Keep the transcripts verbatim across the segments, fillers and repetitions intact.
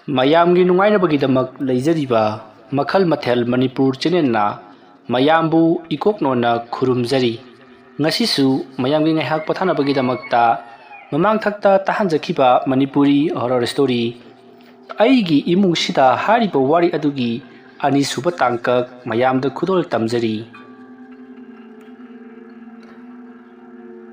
ꯃꯌꯥꯝꯒꯤ ꯅꯨꯡꯉꯥꯏꯅꯕꯒꯤꯗꯃꯛ ꯂꯩꯖꯔꯤꯕ ꯃꯈꯜ ꯃꯊꯦꯜ ꯃꯅꯤꯄꯨꯔ ꯆꯦꯅꯦꯜꯅ ꯃꯌꯥꯝꯕꯨ ꯏꯀꯣꯛꯅꯣꯟꯅ ꯈꯨꯔꯨꯝꯖꯔꯤ꯫ ꯉꯁꯤꯁꯨ ꯃꯌꯥꯝꯒꯤ ꯉꯥꯏꯍꯥꯛ ꯄꯣꯊꯥꯅꯕꯒꯤꯗꯃꯛꯇ ꯃꯃꯥꯡꯊꯛꯇ ꯇꯥꯍꯟꯖꯈꯤꯕ ꯃꯅꯤꯄꯨꯔꯤ ꯍꯣꯔꯔ ꯁ꯭ꯇꯣꯔꯤ ꯑꯩꯒꯤ ꯏꯃꯨꯡꯁꯤꯗ ꯍꯥꯏꯔꯤꯕ ꯋꯥꯔꯤ ꯑꯗꯨꯒꯤ ꯑꯅꯤꯁꯨꯕ ꯇꯥꯡꯀꯛ ꯃꯌꯥꯝꯗ ꯈꯨꯗꯣꯜ ꯇꯝꯖꯔꯤ꯫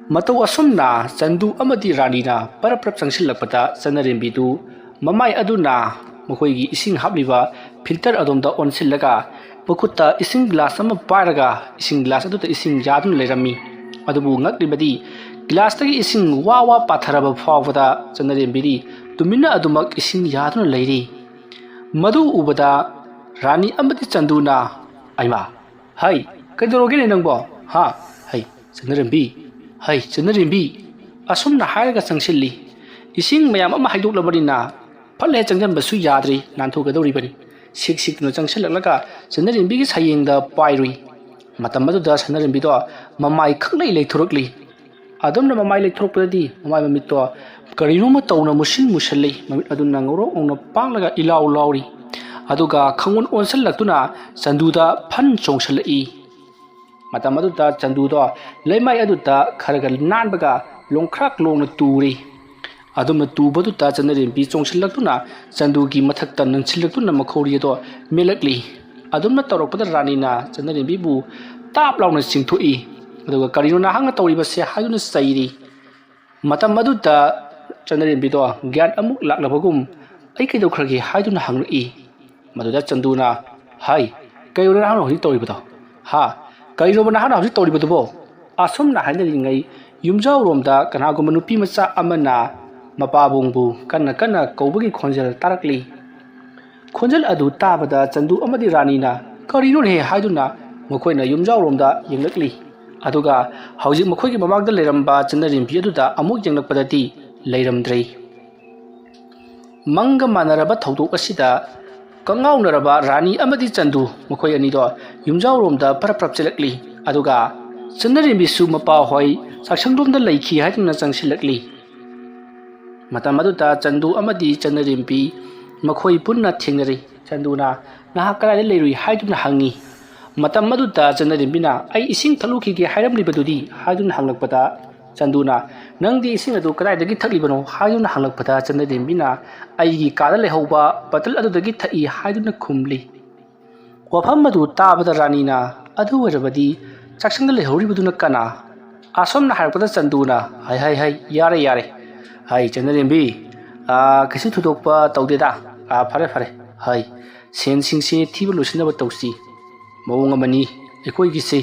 ꯃꯇꯧ ꯑꯁꯨꯝꯅ ꯆꯟꯗꯨ ꯑꯃꯗꯤ ꯔꯥꯅꯤꯅ ꯄꯔꯞ ꯄꯔꯞ ꯆꯪꯁꯤꯜꯂꯛꯄꯗ ꯆꯅꯔꯦꯝꯕꯤꯗꯨ ꯃꯃꯥꯏ ꯑꯗꯨꯅ ꯃꯈꯣꯏꯒꯤ ꯏꯁꯤꯡ ꯍꯥꯞꯂꯤꯕ ꯐꯤꯜꯇꯔ ꯑꯗꯣꯝꯗ ꯑꯣꯟꯁꯤꯜꯂꯒ ꯃꯈꯨꯠꯇ ꯏꯁꯤꯡ ꯒꯤꯂꯥꯁ ꯑꯃ ꯄꯥꯏꯔꯒ ꯏꯁꯤꯡ ꯒꯤꯂꯥꯁ ꯑꯗꯨꯗ ꯏꯁꯤꯡ ꯌꯥꯗꯨꯅ ꯂꯩꯔꯝꯃꯤ꯫ ꯑꯗꯨꯕꯨ ꯉꯛꯂꯤꯕꯗꯤ ꯒꯤꯂꯥꯁꯇꯒꯤ ꯏꯁꯤꯡ ꯋꯥ ꯋꯥ ꯄꯥꯊꯔꯕ ꯐꯥꯎꯕꯗ ꯆꯅꯔꯦꯝꯕꯤꯗꯤ ꯇꯨꯃꯤꯟꯅ ꯑꯗꯨꯃꯛ ꯏꯁꯤꯡ ꯌꯥꯗꯨꯅ ꯂꯩꯔꯤ꯫ ꯃꯗꯨ ꯎꯕꯗ ꯔꯥꯅꯤ ꯑꯃꯗꯤ ꯆꯟꯗꯨꯅ, "ꯑꯩꯃꯥ, ꯍꯩ, ꯀꯩꯗꯧꯔꯒꯦꯅꯦ ꯅꯪꯕꯣ? ꯍꯥ? ꯍꯩ, ꯆꯟꯅꯔꯦꯝꯕꯤ, ꯍꯩ, ꯆꯟꯅꯔꯦꯝꯕꯤ!" ꯑꯁꯨꯝꯅ ꯍꯥꯏꯔꯒ ꯆꯪꯁꯤꯜꯂꯤ꯫ ꯏꯁꯤꯡ ꯃꯌꯥꯝ ꯑꯃ ꯍꯩꯗꯣꯛꯂꯕꯅꯤꯅ ꯐꯠ ꯍꯦꯛ ꯆꯪꯁꯤꯟꯕꯁꯨ ꯌꯥꯗ꯭ꯔꯤ, ꯅꯥꯟꯊꯣꯛꯀꯗꯧꯔꯤꯕꯅꯤ꯫ ꯁꯤꯛ ꯁꯤꯛꯇꯨꯅ ꯆꯪꯁꯤꯜꯂꯛꯂꯒ ꯆꯟꯅꯔꯦꯝꯕꯤꯒꯤ ꯁꯌꯦꯡꯗ ꯄꯥꯏꯔꯨꯏ꯫ ꯃꯇꯝ ꯑꯗꯨꯗ ꯆꯟꯅꯔꯦꯝꯕꯤꯗꯣ ꯃꯃꯥꯏ ꯈꯪꯂꯩ ꯂꯩꯊꯣꯔꯛꯂꯤ꯫ ꯑꯗꯨꯝꯅ ꯃꯃꯥꯏ ꯂꯩꯊꯣꯔꯛꯄꯗꯗꯤ ꯃꯃꯥꯏ ꯃꯃꯤꯠꯇꯣ ꯀꯔꯤꯅꯣꯃ ꯇꯧꯅ ꯃꯨꯁꯤꯟ ꯃꯨꯁꯜꯂꯤ꯫ ꯃꯃꯤꯠ ꯑꯗꯨꯅ ꯉꯧꯔꯣꯛ ꯉꯧꯅ ꯄꯥꯡꯂꯒ ꯏꯂꯥꯎ ꯂꯥꯎꯔꯤ꯫ ꯑꯗꯨꯒ ꯈꯪꯑꯣꯟ ꯑꯣꯟꯁꯤꯜꯂꯛꯇꯨꯅ ꯆꯟꯗꯨꯗ ꯐꯟ ꯆꯣꯡꯁꯤꯜꯂꯛꯏ꯫ ꯃꯇꯝ ꯑꯗꯨꯗ ꯆꯟꯗꯨꯗꯣ ꯂꯩꯃꯥꯏ ꯑꯗꯨꯗ ꯈꯔ ꯈꯔ ꯅꯥꯟꯕꯒ ꯂꯣꯡꯈ꯭ꯔꯥꯛ ꯂꯣꯡꯅ ꯇꯨꯔꯤ꯫ ꯑꯗꯨꯝꯅ ꯇꯨꯕꯗꯨꯗ ꯆꯟꯅꯔꯦꯝꯕꯤ ꯆꯣꯡꯁꯤꯜꯂꯛꯇꯨꯅ ꯆꯟꯗꯨꯒꯤ ꯃꯊꯛꯇ ꯅꯟꯁꯤꯜꯂꯛꯇꯨꯅ ꯃꯈꯧꯔꯤ ꯑꯗꯣ ꯃꯦꯜꯂꯛꯂꯤ꯫ ꯑꯗꯨꯝꯅ ꯇꯧꯔꯛꯄꯗ ꯔꯥꯅꯤꯅ ꯆꯟꯅꯔꯦꯝꯕꯤꯕꯨ ꯇꯥꯞ ꯂꯥꯎꯅ ꯆꯤꯡꯊꯣꯛꯏ꯫ ꯑꯗꯨꯒ "ꯀꯔꯤꯅꯣ ꯅꯍꯥꯛꯅ ꯇꯧꯔꯤꯕꯁꯦ?" ꯍꯥꯏꯗꯨꯅ ꯆꯩꯔꯤ꯫ ꯃꯇꯝ ꯑꯗꯨꯗ ꯆꯟꯅꯔꯦꯝꯕꯤꯗꯣ ꯒ꯭ꯌꯥꯟ ꯑꯃꯨꯛ ꯂꯥꯛꯂꯕꯒꯨꯝ "ꯑꯩ ꯀꯩꯗꯧꯈ꯭ꯔꯒꯦ?" ꯍꯥꯏꯗꯨꯅ ꯍꯪꯂꯛꯏ꯫ ꯃꯗꯨꯗ ꯆꯟꯗꯨꯅ, "ꯍꯥꯏ, ꯀꯩꯅꯣ ꯅꯍꯥꯛꯅ ꯍꯧꯖꯤꯛ ꯇꯧꯔꯤꯕꯗꯣ? ꯍꯥ? ꯀꯔꯤꯅꯣꯕ ꯅꯍꯥꯛꯅ ꯍꯧꯖꯤꯛ ꯇꯧꯔꯤꯕꯗꯨꯕꯣ?" ꯑꯁꯨꯝꯅ ꯍꯥꯏꯅꯔꯤꯉꯩ ꯌꯨꯝꯖꯥꯎꯔꯣꯝꯗ ꯀꯅꯥꯒꯨꯝꯕ ꯅꯨꯄꯤ ꯃꯆꯥ ꯑꯃꯅ ꯃꯄꯥꯕꯨꯡꯕꯨ ꯀꯟꯅ ꯀꯟꯅ ꯀꯧꯕꯒꯤ ꯈꯣꯟꯖꯦꯜ ꯇꯥꯔꯛꯂꯤ꯫ ꯈꯣꯟꯖꯦꯜ ꯑꯗꯨ ꯇꯥꯕꯗ ꯆꯟꯗꯨ ꯑꯃꯗꯤ ꯔꯥꯅꯤꯅ "ꯀꯔꯤꯅꯣꯅꯦ?" ꯍꯥꯏꯗꯨꯅ ꯃꯈꯣꯏꯅ ꯌꯨꯝꯖꯥꯎꯔꯣꯝꯗ ꯌꯦꯡꯂꯛꯂꯤ꯫ ꯑꯗꯨꯒ ꯍꯧꯖꯤꯛ ꯃꯈꯣꯏꯒꯤ ꯃꯃꯥꯡꯗ ꯂꯩꯔꯝꯕ ꯆꯟꯅꯔꯦꯝꯕꯤ ꯑꯗꯨꯗ ꯑꯃꯨꯛ ꯌꯦꯡꯂꯛꯄꯗꯗꯤ ꯂꯩꯔꯝꯗ꯭ꯔꯦ꯫ ꯃꯪꯒ ꯃꯥꯟꯅꯔꯕ ꯊꯧꯗꯣꯛ ꯑꯁꯤꯗ ꯀꯉꯥꯎꯅꯔꯕ ꯔꯥꯅꯤ ꯑꯃꯗꯤ ꯆꯟꯗꯨ, ꯃꯈꯣꯏ ꯑꯅꯤꯗꯣ ꯌꯨꯝꯖꯥꯎꯔꯣꯝꯗ ꯄꯔꯞ ꯄꯔꯞ ꯆꯦꯜꯂꯛꯂꯤ꯫ ꯑꯗꯨꯒ ꯆꯟꯅꯔꯦꯝꯕꯤꯁꯨ ꯃꯄꯥ ꯍꯣꯏ ꯆꯥꯛꯁꯪꯂꯣꯝꯗ ꯂꯩꯈꯤ ꯍꯥꯏꯗꯨꯅ ꯆꯪꯁꯤꯜꯂꯛꯂꯤ꯫ ꯃꯇꯝ ꯑꯗꯨꯗ ꯆꯟꯗꯨ ꯑꯃꯗꯤ ꯆꯟꯅꯔꯦꯝꯕꯤ ꯃꯈꯣꯏ ꯄꯨꯟꯅ ꯊꯦꯡꯅꯔꯤ꯫ ꯆꯟꯗꯨꯅ "ꯅꯍꯥꯛ ꯀꯗꯥꯏꯗ ꯂꯩꯔꯨꯏ?" ꯍꯥꯏꯗꯨꯅ ꯍꯪꯉꯤ꯫ ꯃꯇꯝ ꯑꯗꯨꯗ ꯆꯟꯗ꯭ꯔꯦꯝꯕꯤꯅ "ꯑꯩ ꯏꯁꯤꯡ ꯊꯛꯂꯨꯈꯤꯒꯦ ꯍꯥꯏꯔꯝꯂꯤꯕꯗꯨꯗꯤ?" ꯍꯥꯏꯗꯨꯅ ꯍꯪꯂꯛꯄꯗ ꯆꯟꯗꯨꯅ "ꯅꯪꯗꯤ ꯏꯁꯤꯡ ꯑꯗꯨ ꯀꯗꯥꯏꯗꯒꯤ ꯊꯛꯂꯤꯕꯅꯣ?" ꯍꯥꯏꯗꯨꯅ ꯍꯪꯂꯛꯄꯗ ꯆꯟꯗ꯭ꯔꯦꯝꯕꯤꯅ "ꯑꯩꯒꯤ ꯀꯥꯗ ꯂꯩꯍꯧꯕ ꯕꯇꯜ ꯑꯗꯨꯗꯒꯤ ꯊꯛꯏ" ꯍꯥꯏꯗꯨꯅ ꯈꯨꯝꯂꯤ꯫ ꯋꯥꯐꯝ ꯑꯗꯨ ꯇꯥꯕꯗ ꯔꯥꯅꯤꯅ "ꯑꯗꯨ ꯑꯣꯏꯔꯕꯗꯤ ꯆꯥꯛꯁꯪꯗ ꯂꯩꯍꯧꯔꯤꯕꯗꯨꯅ ꯀꯅꯥ?" ꯑꯁꯣꯝꯅ ꯍꯥꯏꯔꯛꯄꯗ ꯆꯟꯗꯨꯅ "ꯍꯥꯏ ꯍꯥꯏ ꯍꯥꯏ, ꯌꯥꯔꯦ ꯌꯥꯔꯦ꯫ ꯍꯥꯏ ꯆꯟꯗ꯭ꯔꯦꯝꯕꯤ, ꯑꯥ, ꯀꯩꯁꯨ ꯊꯣꯏꯗꯣꯛꯄ ꯇꯧꯗꯦꯗ꯫ ꯑꯥ, ꯐꯔꯦ ꯐꯔꯦ꯫ ꯍꯥꯏ, ꯁꯦꯟꯁꯤꯡꯁꯦ ꯊꯤꯕ ꯂꯣꯏꯁꯤꯟꯅꯕ ꯇꯧꯁꯤ꯫ ꯃꯑꯣꯡ ꯑꯃꯅꯤ ꯑꯩꯈꯣꯏꯒꯤꯁꯦ꯫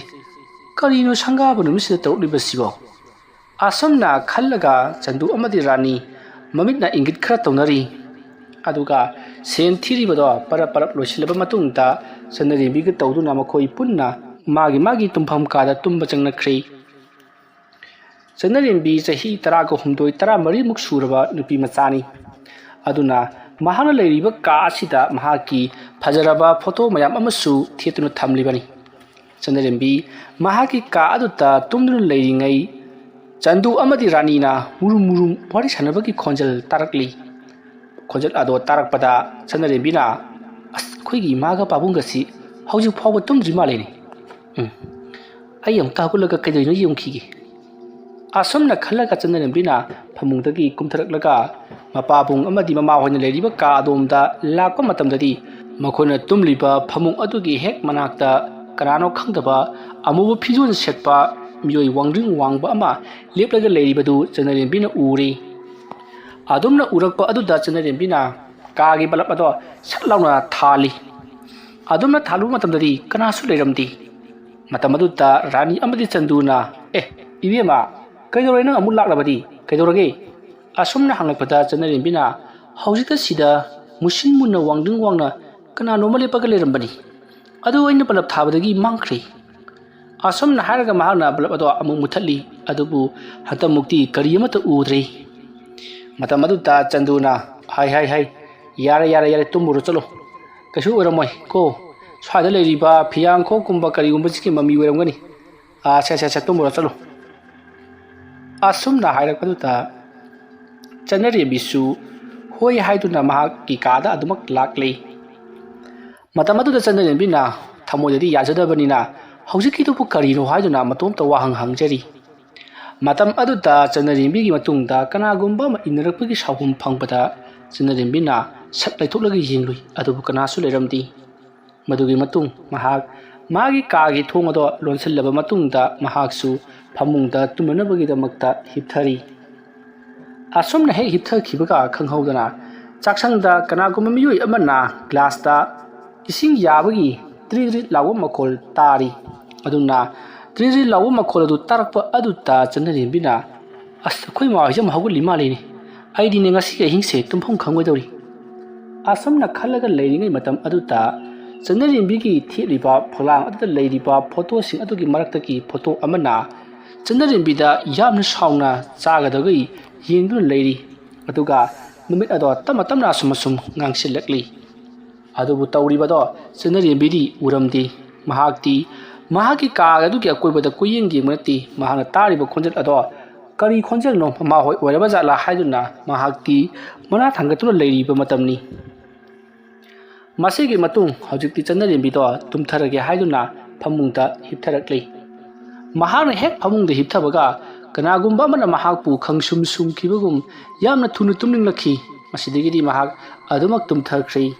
ꯀꯔꯤꯅꯣ ꯁꯪꯒꯥꯕ ꯅꯨꯃꯤꯠꯁꯤꯗ ꯇꯧꯔꯛꯂꯤꯕꯁꯤꯕꯣ?" ꯑꯁꯨꯝꯅ ꯈꯜꯂꯒ ꯆꯟꯗꯨ ꯑꯃꯗꯤ ꯔꯥꯅꯤ ꯃꯃꯤꯠꯅ ꯏꯪꯒꯤꯠ ꯈꯔ ꯇꯧꯅꯔꯤ꯫ ꯑꯗꯨꯒ ꯁꯦꯟ ꯊꯤꯔꯤꯕꯗꯣ ꯄꯔꯞ ꯄꯔꯞ ꯂꯣꯏꯁꯤꯜꯂꯕ ꯃꯇꯨꯡꯗ ꯆꯟꯗ꯭ꯔꯦꯝꯕꯤꯒ ꯇꯧꯗꯨꯅ ꯃꯈꯣꯏ ꯄꯨꯟꯅ ꯃꯥꯒꯤ ꯃꯥꯒꯤ ꯇꯨꯝꯐꯝ ꯀꯥꯗ ꯇꯨꯝꯕ ꯆꯪꯅꯈ꯭ꯔꯦ꯫ ꯆꯟꯗ꯭ꯔꯦꯝꯕꯤ ꯆꯍꯤ ꯇꯔꯥꯒ ꯍꯨꯝꯗꯣꯏ, ꯇꯔꯥꯃꯔꯤꯃꯨꯛ ꯁꯨꯔꯕ ꯅꯨꯄꯤ ꯃꯆꯥꯅꯤ꯫ ꯑꯗꯨꯅ ꯃꯍꯥꯛꯅ ꯂꯩꯔꯤꯕ ꯀꯥ ꯑꯁꯤꯗ ꯃꯍꯥꯛꯀꯤ ꯐꯖꯔꯕ ꯐꯣꯇꯣ ꯃꯌꯥꯝ ꯑꯃꯁꯨ ꯊꯦꯠꯇꯨꯅ ꯊꯝꯂꯤꯕꯅꯤ꯫ ꯆꯟꯗ꯭ꯔꯦꯝꯕꯤ ꯃꯍꯥꯛꯀꯤ ꯀꯥ ꯑꯗꯨꯗ ꯇꯨꯝꯗꯨꯅ ꯂꯩꯔꯤꯉꯩ ꯆꯟꯗꯨ ꯑꯃꯗꯤ ꯔꯥꯅꯤꯅ ꯃꯨꯔꯨꯝ ꯃꯨꯔꯨꯝ ꯋꯥꯔꯤ ꯁꯥꯟꯅꯕꯒꯤ ꯈꯣꯟꯖꯦꯜ ꯇꯥꯔꯛꯂꯤ꯫ ꯈꯣꯟꯖꯦꯜ ꯑꯗꯣ ꯇꯥꯔꯛꯄꯗ ꯆꯟꯗ꯭ꯔꯦꯝꯕꯤꯅ, "ꯑꯁ, ꯑꯩꯈꯣꯏꯒꯤ ꯏꯃꯥꯒ ꯄꯥꯕꯨꯡꯒꯁꯤ ꯍꯧꯖꯤꯛ ꯐꯥꯎꯕ ꯇꯨꯝꯗ꯭ꯔꯤ ꯃꯥꯜꯂꯦꯅꯦ꯫ ꯎꯝ, ꯑꯩ ꯑꯃꯨꯛꯇ ꯍꯧꯒꯠꯂꯒ ꯀꯩꯗꯧꯔꯤꯅꯣ ꯌꯦꯡꯈꯤꯒꯦ"꯫ ꯑꯁꯨꯝꯅ ꯈꯜꯂꯒ ꯆꯟꯗ꯭ꯔꯦꯝꯕꯤꯅ ꯐꯃꯨꯡꯗꯒꯤ ꯀꯨꯝꯊꯔꯛꯂꯒ ꯃꯄꯥꯕꯨꯡ ꯑꯃꯗꯤ ꯃꯃꯥꯍꯣꯏꯅ ꯂꯩꯔꯤꯕ ꯀꯥ ꯑꯗꯣꯝꯗ ꯂꯥꯛꯄ ꯃꯇꯝꯗꯗꯤ ꯃꯈꯣꯏꯅ ꯇꯨꯝꯂꯤꯕ ꯐꯃꯨꯡ ꯑꯗꯨꯒꯤ ꯍꯦꯛ ꯃꯅꯥꯛꯇ ꯀꯅꯥꯅꯣ ꯈꯪꯗꯕ ꯑꯃꯨꯕ ꯐꯤꯖꯣꯜ ꯁꯦꯠꯄ ꯃꯤꯑꯣꯏ ꯋꯥꯡꯗ꯭ꯔꯤꯡ ꯋꯥꯡꯕ ꯑꯃ ꯂꯦꯞꯂꯒ ꯂꯩꯔꯤꯕꯗꯨ ꯆꯟꯗ꯭ꯔꯦꯝꯕꯤꯅ ꯎꯔꯦ꯫ ꯑꯗꯨꯝꯅ ꯎꯔꯛꯄ ꯑꯗꯨꯗ ꯆꯟꯗ꯭ꯔꯦꯝꯕꯤꯅ ꯀꯥꯒꯤ ꯕꯂꯞ ꯑꯗꯣ ꯁꯠ ꯂꯥꯎꯅ ꯊꯥꯜꯂꯤ꯫ ꯑꯗꯨꯝꯅ ꯊꯥꯜꯂꯨꯕ ꯃꯇꯝꯗꯗꯤ ꯀꯅꯥꯁꯨ ꯂꯩꯔꯝꯗꯦ꯫ ꯃꯇꯝ ꯑꯗꯨꯗ ꯔꯥꯅꯤ ꯑꯃꯗꯤ ꯆꯟꯗꯨꯅ, "ꯑꯦ, ꯏꯕꯦꯝꯃ, ꯀꯩꯗꯧꯔꯦ? ꯅꯪ ꯑꯃꯨꯛ ꯂꯥꯛꯂꯕꯗꯤ ꯀꯩꯗꯧꯔꯒꯦ?" ꯑꯁꯨꯝꯅ ꯍꯪꯂꯛꯄꯗ ꯆꯟꯗ꯭ꯔꯦꯝꯕꯤꯅ, "ꯍꯧꯖꯤꯛꯇ ꯁꯤꯗ ꯃꯨꯁꯤꯟ ꯃꯨꯟꯅ ꯋꯥꯡꯗ꯭ꯔꯤꯡ ꯋꯥꯡꯅ ꯀꯅꯥꯅꯣꯝꯃ ꯂꯦꯞꯄꯒ ꯂꯩꯔꯝꯕꯅꯤ꯫ ꯑꯗꯨ ꯑꯩꯅ ꯕꯂꯞ ꯊꯥꯕꯗꯒꯤ ꯃꯥꯡꯈ꯭ꯔꯦ"꯫ ꯑꯁꯨꯝꯅ ꯍꯥꯏꯔꯒ ꯃꯍꯥꯛꯅ ꯕꯂꯞ ꯑꯗꯣ ꯑꯃꯨꯛ ꯃꯨꯊꯠꯂꯤ꯫ ꯑꯗꯨꯕꯨ ꯍꯟꯗꯛꯃꯨꯛꯇꯤ ꯀꯔꯤ ꯑꯃꯠꯇ ꯎꯗ꯭ꯔꯦ꯫ ꯃꯇꯝ ꯑꯗꯨꯗ ꯆꯟꯗꯨꯅ, "ꯍꯥꯏ, ꯍꯥꯏ, ꯍꯥꯏ, ꯌꯥꯔꯦ, ꯌꯥꯔꯦ, ꯌꯥꯔꯦ, ꯇꯨꯝꯃꯨꯔꯣ ꯆꯠꯂꯣ꯫ ꯀꯩꯁꯨ ꯑꯣꯏꯔꯝꯃꯣꯏ ꯀꯣ꯫ ꯁ꯭ꯋꯥꯏꯗ ꯂꯩꯔꯤꯕ ꯐꯤꯌꯥꯡꯈꯣꯛꯀꯨꯝꯕ ꯀꯔꯤꯒꯨꯝꯕꯁꯤꯒꯤ ꯃꯃꯤ ꯑꯣꯏꯔꯝꯒꯅꯤ꯫ ꯑꯥ, ꯁꯦ, ꯁꯦ, ꯁꯦ, ꯇꯨꯝꯃꯨꯔꯣ ꯆꯠꯂꯣ"꯫ ꯑꯁꯨꯝꯅ ꯍꯥꯏꯔꯛꯄꯗꯨꯗ ꯆꯟꯗ꯭ꯔꯦꯝꯕꯤꯁꯨ ꯍꯣꯏ ꯍꯥꯏꯗꯨꯅ ꯃꯍꯥꯛꯀꯤ ꯀꯥꯗ ꯑꯗꯨꯃꯛ ꯂꯥꯛꯂꯤ꯫ ꯃꯇꯝ ꯑꯗꯨꯗ ꯆꯟꯅꯔꯦꯝꯕꯤꯅ ꯊꯃꯣꯏꯗꯗꯤ ꯌꯥꯖꯗꯕꯅꯤꯅ, "ꯍꯧꯖꯤꯛꯀꯤꯗꯨꯕꯨ ꯀꯔꯤꯅꯣ?" ꯍꯥꯏꯗꯨꯅ ꯃꯇꯣꯝꯇ ꯋꯥꯍꯪ ꯍꯪꯖꯔꯤ꯫ ꯃꯇꯝ ꯑꯗꯨꯗ ꯆꯟꯅꯔꯦꯝꯕꯤꯒꯤ ꯃꯇꯨꯡꯗ ꯀꯅꯥꯒꯨꯝꯕ ꯑꯃ ꯏꯟꯅꯔꯛꯄꯒꯤ ꯁꯥꯎꯍꯨꯝ ꯐꯪꯕꯗ, ꯆꯟꯅꯔꯦꯝꯕꯤꯅ ꯁꯠ ꯂꯩꯊꯣꯛꯂꯒ ꯌꯦꯡꯂꯨꯏ, ꯑꯗꯨꯕꯨ ꯀꯅꯥꯁꯨ ꯂꯩꯔꯝꯗꯦ꯫ ꯃꯗꯨꯒꯤ ꯃꯇꯨꯡ ꯃꯍꯥꯛ ꯃꯥꯒꯤ ꯀꯥꯒꯤ ꯊꯣꯡ ꯑꯗꯣ ꯂꯣꯟꯁꯤꯜꯂꯕ ꯃꯇꯨꯡꯗ, ꯃꯍꯥꯛꯁꯨ ꯐꯃꯨꯡꯗ ꯇꯨꯝꯅꯅꯕꯒꯤꯗꯃꯛꯇ ꯍꯤꯞꯊꯔꯤ꯫ ꯑꯁꯨꯝꯅ ꯍꯦꯛ ꯍꯤꯞꯊꯈꯤꯕꯒ ꯈꯪꯍꯧꯗꯅ, ꯆꯥꯛꯁꯪꯗ ꯀꯅꯥꯒꯨꯝꯕ ꯃꯤꯑꯣꯏ ꯑꯃꯅ ꯒ꯭ꯂꯥꯁꯇ ꯏꯁꯤꯡ ꯌꯥꯕꯒꯤ ꯇ꯭ꯔꯤ ꯇ꯭ꯔꯤ ꯂꯥꯎꯕ ꯃꯈꯣꯜ ꯇꯥꯔꯤ꯫ ꯑꯗꯨꯅ ꯇ꯭ꯔꯤ ꯇ꯭ꯔꯤ ꯂꯥꯎꯕ ꯃꯈꯣꯜ ꯑꯗꯨ ꯇꯥꯔꯛꯄ ꯑꯗꯨꯗ ꯆꯟꯅꯔꯦꯝꯕꯤꯅ, "ꯑꯁ, ꯑꯩꯈꯣꯏ ꯃꯥ ꯍꯣꯏꯁꯦ ꯑꯃꯨꯛ ꯍꯧꯒꯠꯂꯤ ꯃꯥꯜꯂꯤꯅꯦ꯫ ꯑꯩꯗꯤꯅꯦ ꯉꯁꯤꯒꯤ ꯑꯍꯤꯡꯁꯦ ꯇꯨꯝꯐꯝ ꯈꯪꯉꯣꯏꯗꯧꯔꯤ"꯫ ꯑꯁꯨꯝꯅ ꯈꯜꯂꯒ ꯂꯩꯔꯤꯉꯩ ꯃꯇꯝ ꯑꯗꯨꯗ ꯆꯟꯅꯔꯦꯝꯕꯤꯒꯤ ꯊꯦꯠꯂꯤꯕ ꯐꯛꯂꯥꯡ ꯑꯗꯨꯗ ꯂꯩꯔꯤꯕ ꯐꯣꯇꯣꯁꯤꯡ ꯑꯗꯨꯒꯤ ꯃꯔꯛꯇꯒꯤ ꯐꯣꯇꯣ ꯑꯃꯅ ꯆꯟꯅꯔꯦꯝꯕꯤꯗ ꯌꯥꯝꯅ ꯁꯥꯎꯅ ꯆꯥꯒꯗꯧꯔꯤ ꯌꯦꯡꯗꯨꯅ ꯂꯩꯔꯤ꯫ ꯑꯗꯨꯒ ꯃꯃꯤꯠ ꯑꯗꯣ ꯇꯞꯅ ꯇꯞꯅ ꯑꯁꯨꯝ ꯑꯁꯨꯝ ꯉꯥꯡꯁꯤꯜꯂꯛꯂꯤ꯫ ꯑꯗꯨꯕꯨ ꯇꯧꯔꯤꯕꯗꯣ ꯆꯟꯅꯔꯦꯝꯕꯤꯗꯤ ꯎꯔꯝꯗꯦ꯫ ꯃꯍꯥꯛꯇꯤ ꯃꯍꯥꯛꯀꯤ ꯀꯥ ꯑꯗꯨꯒꯤ ꯑꯀꯣꯏꯕꯗ ꯀꯣꯏꯌꯦꯡ ꯌꯦꯡꯕ ꯅꯠꯇꯦ꯫ ꯃꯍꯥꯛꯅ ꯇꯥꯔꯤꯕ ꯈꯣꯟꯖꯦꯜ ꯑꯗꯣ ꯀꯔꯤ ꯈꯣꯟꯖꯦꯜꯅꯣ, ꯃꯃꯥ ꯍꯣꯏ ꯑꯣꯏꯔꯕ ꯖꯥꯠꯂꯥ ꯍꯥꯏꯗꯨꯅ ꯃꯍꯥꯛꯇꯤ ꯃꯅꯥ ꯊꯥꯡꯒꯠꯇꯨꯅ ꯂꯩꯔꯤꯕ ꯃꯇꯝꯅꯤ꯫ ꯃꯁꯤꯒꯤ ꯃꯇꯨꯡ ꯍꯧꯖꯤꯛꯇꯤ ꯆꯟꯅꯔꯦꯝꯕꯤꯗꯣ ꯇꯨꯝꯊꯔꯒꯦ ꯍꯥꯏꯗꯨꯅ ꯐꯃꯨꯡꯗ ꯍꯤꯞꯊꯔꯛꯂꯤ꯫ ꯃꯍꯥꯛꯅ ꯍꯦꯛ ꯐꯃꯨꯡꯗ ꯍꯤꯞꯊꯕꯒ ꯀꯅꯥꯒꯨꯝꯕ ꯑꯃꯅ ꯃꯍꯥꯛꯄꯨ ꯈꯪꯁꯨꯝ ꯁꯨꯝꯈꯤꯕꯒꯨꯝ ꯌꯥꯝꯅ ꯊꯨꯅ ꯇꯨꯝꯅꯤꯡꯂꯛꯈꯤ꯫ ꯃꯁꯤꯗꯒꯤꯗꯤ ꯃꯍꯥꯛ ꯑꯗꯨꯃꯛ ꯇꯨꯝꯊꯈ꯭ꯔꯦ꯫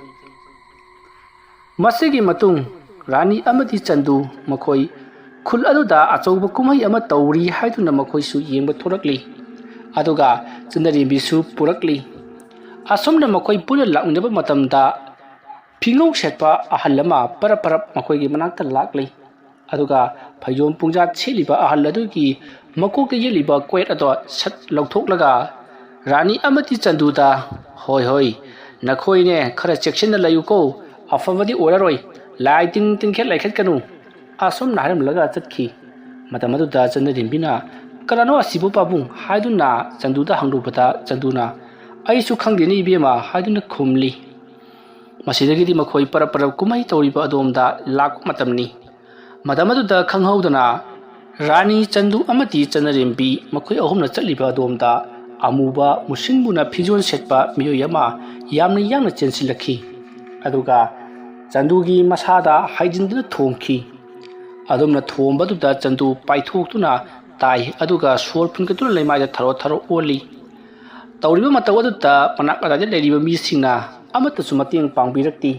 ꯃꯁꯤꯒꯤ ꯃꯇꯨꯡ ꯔꯥꯅꯤ ꯑꯃꯗꯤ ꯆꯟꯗꯨ ꯃꯈꯣꯏ ꯈꯨꯜ ꯑꯗꯨꯗ ꯑꯆꯧꯕ ꯀꯨꯝꯍꯩ ꯑꯃ ꯇꯧꯔꯤ ꯍꯥꯏꯗꯨꯅ ꯃꯈꯣꯏꯁꯨ ꯌꯦꯡꯕ ꯊꯣꯔꯛꯂꯤ꯫ ꯑꯗꯨꯒ ꯆꯟꯅꯔꯦꯝꯕꯤꯁꯨ ꯄꯨꯔꯛꯂꯤ꯫ ꯑꯁꯨꯝꯅ ꯃꯈꯣꯏ ꯄꯨꯟꯅ ꯂꯥꯛꯃꯤꯟꯅꯕ ꯃꯇꯝꯗ ꯐꯤꯉꯧ ꯁꯦꯠꯄ ꯑꯍꯜ ꯑꯃ ꯄꯔꯞ ꯄꯔꯞ ꯃꯈꯣꯏꯒꯤ ꯃꯅꯥꯛꯇ ꯂꯥꯛꯂꯤ꯫ ꯑꯗꯨꯒ ꯐꯩꯖꯣꯝ ꯄꯨꯡꯖꯥꯠ ꯁꯦꯠꯂꯤꯕ ꯑꯍꯜ ꯑꯗꯨꯒꯤ ꯃꯀꯣꯛꯇ ꯌꯦꯠꯂꯤꯕ ꯀꯣꯌꯦꯠ ꯑꯗꯣ ꯁꯠ ꯂꯧꯊꯣꯛꯂꯒ ꯔꯥꯅꯤ ꯑꯃꯗꯤ ꯆꯟꯗꯨꯗ, "ꯍꯣꯏ, ꯍꯣꯏ, ꯅꯈꯣꯏꯅꯦ ꯈꯔ ꯆꯦꯛꯁꯤꯟꯅ ꯂꯩꯌꯨꯀꯣ, ꯑꯐꯕꯗꯤ ꯑꯣꯏꯔꯔꯣꯏ, ꯂꯥꯏ ꯇꯤꯟ ꯇꯤꯟꯈꯦꯠ ꯂꯩꯈꯦꯠꯀꯅꯨ", ꯑꯁꯨꯝꯅ ꯍꯥꯏꯔꯝꯂꯒ ꯆꯠꯈꯤ꯫ ꯃꯇꯝ ꯑꯗꯨꯗ ꯆꯟꯅꯔꯦꯝꯕꯤꯅ, "ꯀꯅꯥꯅꯣ ꯑꯁꯤꯕꯨ ꯄꯥꯕꯨꯡ?" ꯍꯥꯏꯗꯨꯅ ꯆꯟꯗꯨꯗ ꯍꯪꯂꯨꯕꯗ ꯆꯟꯗꯨꯅ, "ꯑꯩꯁꯨ ꯈꯪꯗꯦꯅꯦ ꯏꯕꯦꯝꯃ" ꯍꯥꯏꯗꯨꯅ ꯈꯨꯝꯂꯤ꯫ ꯃꯁꯤꯗꯒꯤꯗꯤ ꯃꯈꯣꯏ ꯄꯔꯞ ꯄꯔꯞ ꯀꯨꯝꯍꯩ ꯇꯧꯔꯤꯕ ꯑꯗꯣꯝꯗ ꯂꯥꯛꯄ ꯃꯇꯝꯅꯤ꯫ ꯃꯇꯝ ꯑꯗꯨꯗ ꯈꯪꯍꯧꯗꯅ ꯔꯥꯅꯤ, ꯆꯟꯗꯨ ꯑꯃꯗꯤ ꯆꯟꯅꯔꯦꯝꯕꯤ ꯃꯈꯣꯏ ꯑꯍꯨꯝꯅ ꯆꯠꯂꯤꯕ ꯑꯗꯣꯝꯗ ꯑꯃꯨꯕ ꯃꯨꯁꯤꯟ ꯃꯨꯅ ꯐꯤꯖꯣꯜ ꯁꯦꯠꯄ ꯃꯤꯑꯣꯏ ꯑꯃ ꯌꯥꯝꯅ ꯌꯥꯡꯅ ꯆꯦꯟꯁꯤꯜꯂꯛꯈꯤ꯫ ꯑꯗꯨꯒ ꯆꯟꯗꯨꯒꯤ ꯃꯁꯥꯗ ꯍꯥꯏꯖꯤꯟꯗꯨꯅ ꯊꯣꯝꯈꯤ꯫ ꯑꯗꯨꯝꯅ ꯊꯣꯝꯕꯗꯨꯗ ꯆꯟꯗꯨ ꯄꯥꯏꯊꯣꯛꯇꯨꯅ ꯇꯥꯏ, ꯑꯗꯨꯒ ꯁꯣꯔ ꯐꯨꯟꯒꯠꯇꯨꯅ ꯂꯩꯃꯥꯏꯗ ꯊꯔꯣ ꯊꯔꯣ ꯑꯣꯜꯂꯤ꯫ ꯇꯧꯔꯤꯕ ꯃꯇꯧ ꯑꯗꯨꯗ ꯃꯅꯥꯛ ꯑꯗꯥꯏꯗ ꯂꯩꯔꯤꯕ ꯃꯤꯁꯤꯡꯅ ꯑꯃꯠꯇꯁꯨ ꯃꯇꯦꯡ ꯄꯥꯡꯕꯤꯔꯛꯇꯦ꯫